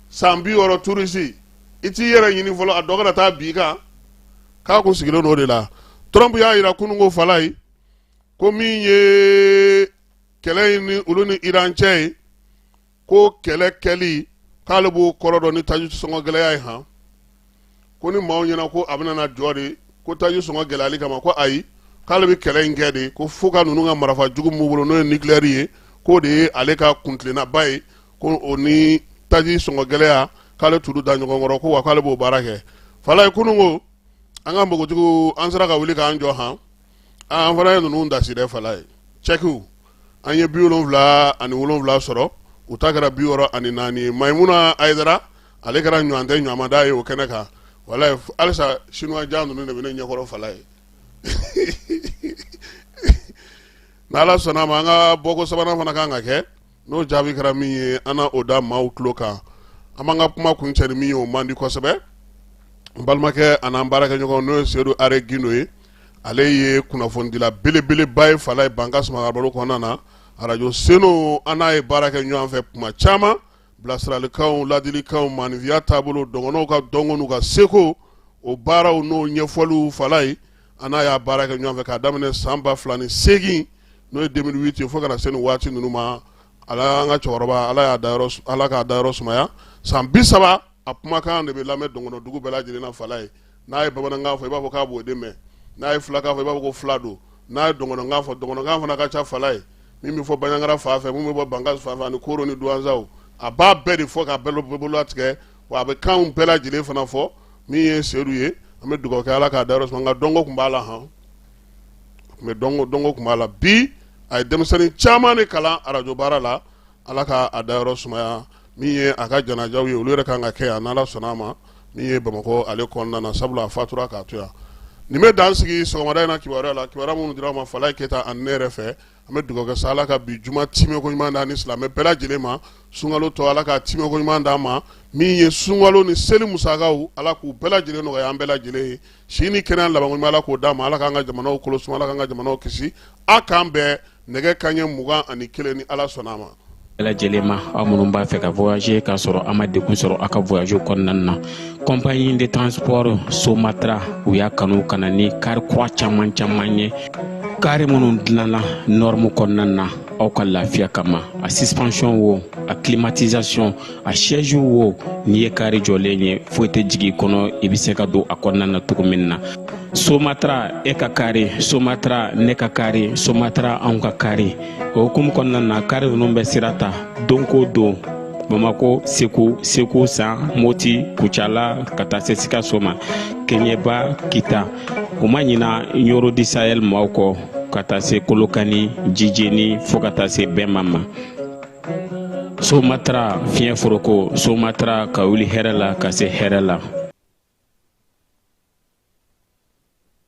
San 60 touriste, i t'i yɛrɛ ɲini fɔlɔ, a dɔ kana taa bin i kan. K'a kun sigilen don o de la. Trump y'a yira kunun ko, Falayi, ko min ye kɛlɛ in ni olu ni Iran cɛ ye, ko kɛlɛ kɛli, k'ale b'o kɔrɔ dɔn ni taji sɔngɔ gɛlɛya ye. Han, ko ni maaw ɲɛna ko a bɛna na jɔ de ko taji sɔngɔ gɛlɛyali kama, ko ayi, k'ale bɛ kɛlɛ in kɛ de ko fo ka ninnu ka marifa jugu m'u bolo, n'o ye nucléaire ye, k'o de ye ale ka kuntilennaba ye, ko o ni taji sɔngɔ gɛlɛya, k'ale t'olu da ɲɔgɔn kɔrɔ, ko wa k'ale b'o baara kɛ. Falayi, kunun ko an ka npogotigiw, an sera ka wuli k'an jɔ. Han, an fana ye ninnu dasi dɛ, Falayi. Cɛkiw, an ye 77 sɔrɔ, u ta kɛra 64 ye. Mayimuna Ayidara, ale kɛra ɲɔgɔn tɛ ɲɔgɔnmada ye o kɛnɛ kan. Walayi, halisa chinois jan ninnu de bɛ ne ɲɛkɔrɔ, Falayi. N'Ala sɔnna a ma, an ka bɔko sabanan fana kan ka kɛ. N'o jaabi kɛra min ye, an na o da maaw tulo kan. An b'an ka kuma kuncɛ ni min ye, o man di kosɛbɛ. N balimakɛ an'an baarakɛɲɔgɔn, n'o ye Sedu Are Gindo ye, ale ye kunnafonidila belebeleba ye, Falayi, Banka Sumakabalo kɔnɔna na, arajo Seno. An n'a ye baara kɛ ɲɔgɔn fɛ kuma caman, bilasiralikanw, ladilikanw, maanifinya taabolo, dɔgɔnɔw ka dɔnko n'u ka seko, o baaraw n'o ɲɛfɔliw, Falayi, an n'a y'a baara kɛ ɲɔgɔn fɛ k'a daminɛ san 2008, n'o ye 2008 ye, fo ka na se nin waati ninnu ma. Ala, an ka cɛkɔrɔba, ala y'a dayɔrɔ, ala k'a dayɔrɔ sumaya. San 30, a kumakan de bɛ lamɛn dɔgɔnɔdugu bɛɛ lajɛlen na, Falayi. N'a ye bamanankan fɔ, i b'a fɔ k'a b'o de mɛn. N'a ye filakan fɔ, i b'a fɔ ko fila don. N'a ye dɔgɔnɔkan fɔ, dɔgɔnɔkan fana ka ca, Falayi, min bɛ fɔ Banjagara fan fɛ, min bɛ bɔ Bankass fan fɛ, ani Koro ni Duwanzaw, a b'a bɛɛ de fɔ k'a bɛɛ bolo latigɛ. Wa a bɛ kanw bɛɛ lajɛlen fana fɔ. Min ye Sedu ye, an bɛ dugawu kɛ, ala k'a dayɔrɔ suma. Nka dɔnko tun b'a la. Han, tun bɛ dɔnko, dɔnko tun b'a la. Bi a ye denmisɛnnin caman de kalan arajo baara la. Ala ka a dayɔrɔ sumaya. Min ye a ka janajaw ye, olu yɛrɛ kan ka kɛ yan, n'Ala sɔnna a ma, min ye Bamakɔ ale kɔnɔna na, sabula a fatura k'a to yan. Nin bɛ dan sigi sɔgɔmada in na kibaruya la, kibaruya minnu dira aw ma Falaye Keyita ani ne yɛrɛ fɛ. An bɛ dugawu kɛ sa, Ala ka bi juma timɛko ɲuman d'an ni silamɛ bɛɛ lajɛlen ma. Sunkalo tɔ, Ala ka timɛko ɲuman d'an ma. Min ye sunkalo ni seli musakaw, Ala k'u bɛɛ lajɛlen nɔgɔya an bɛɛ lajɛlen ye. Si ni kɛnɛya labanko ɲuman, Ala k'o d'an ma. Ala k'an ka jamanaw kolo suma, Ala k'an ka jamanaw kisi. A k'an bɛn nɛgɛ kanɲɛ 21, ni Ala sɔnna a ma. Bɛɛ lajɛlen ma, aw minnu b'a fɛ ka voyager k'a sɔrɔ a ma degun sɔrɔ aw ka voyage kɔnɔna na, compagnie de transport Somatra, u y'a kanu ka na ni kari kura caman caman ye, kari minnu dilanna norme kɔnɔna na aw ka lafiya kama. A suspension wo, a climatisation, a siège wo, n'i ye kari jɔlen ye, foyi tɛ jigin i kɔnɔ, i bɛ se ka don a kɔnɔna na cogo min na. Somatra, e ka kari, Somatra, ne ka kari, Somatra, anw ka kari. O hukumu kɔnɔna na, kari ninnu bɛ sira ta don ko don Bamako, Segu, Segu San, Moti, Kucala, ka taa se Sikaso ma, Keɲeba, Kita. U ma ɲina Ɲoro du Sahel maaw kɔ, ka taa se Kolokani, Jijeni, fo ka taa se Bɛnma ma. Somatra, fiɲɛ foroko, Somatra, ka wuli hɛrɛ la ka se hɛrɛ la.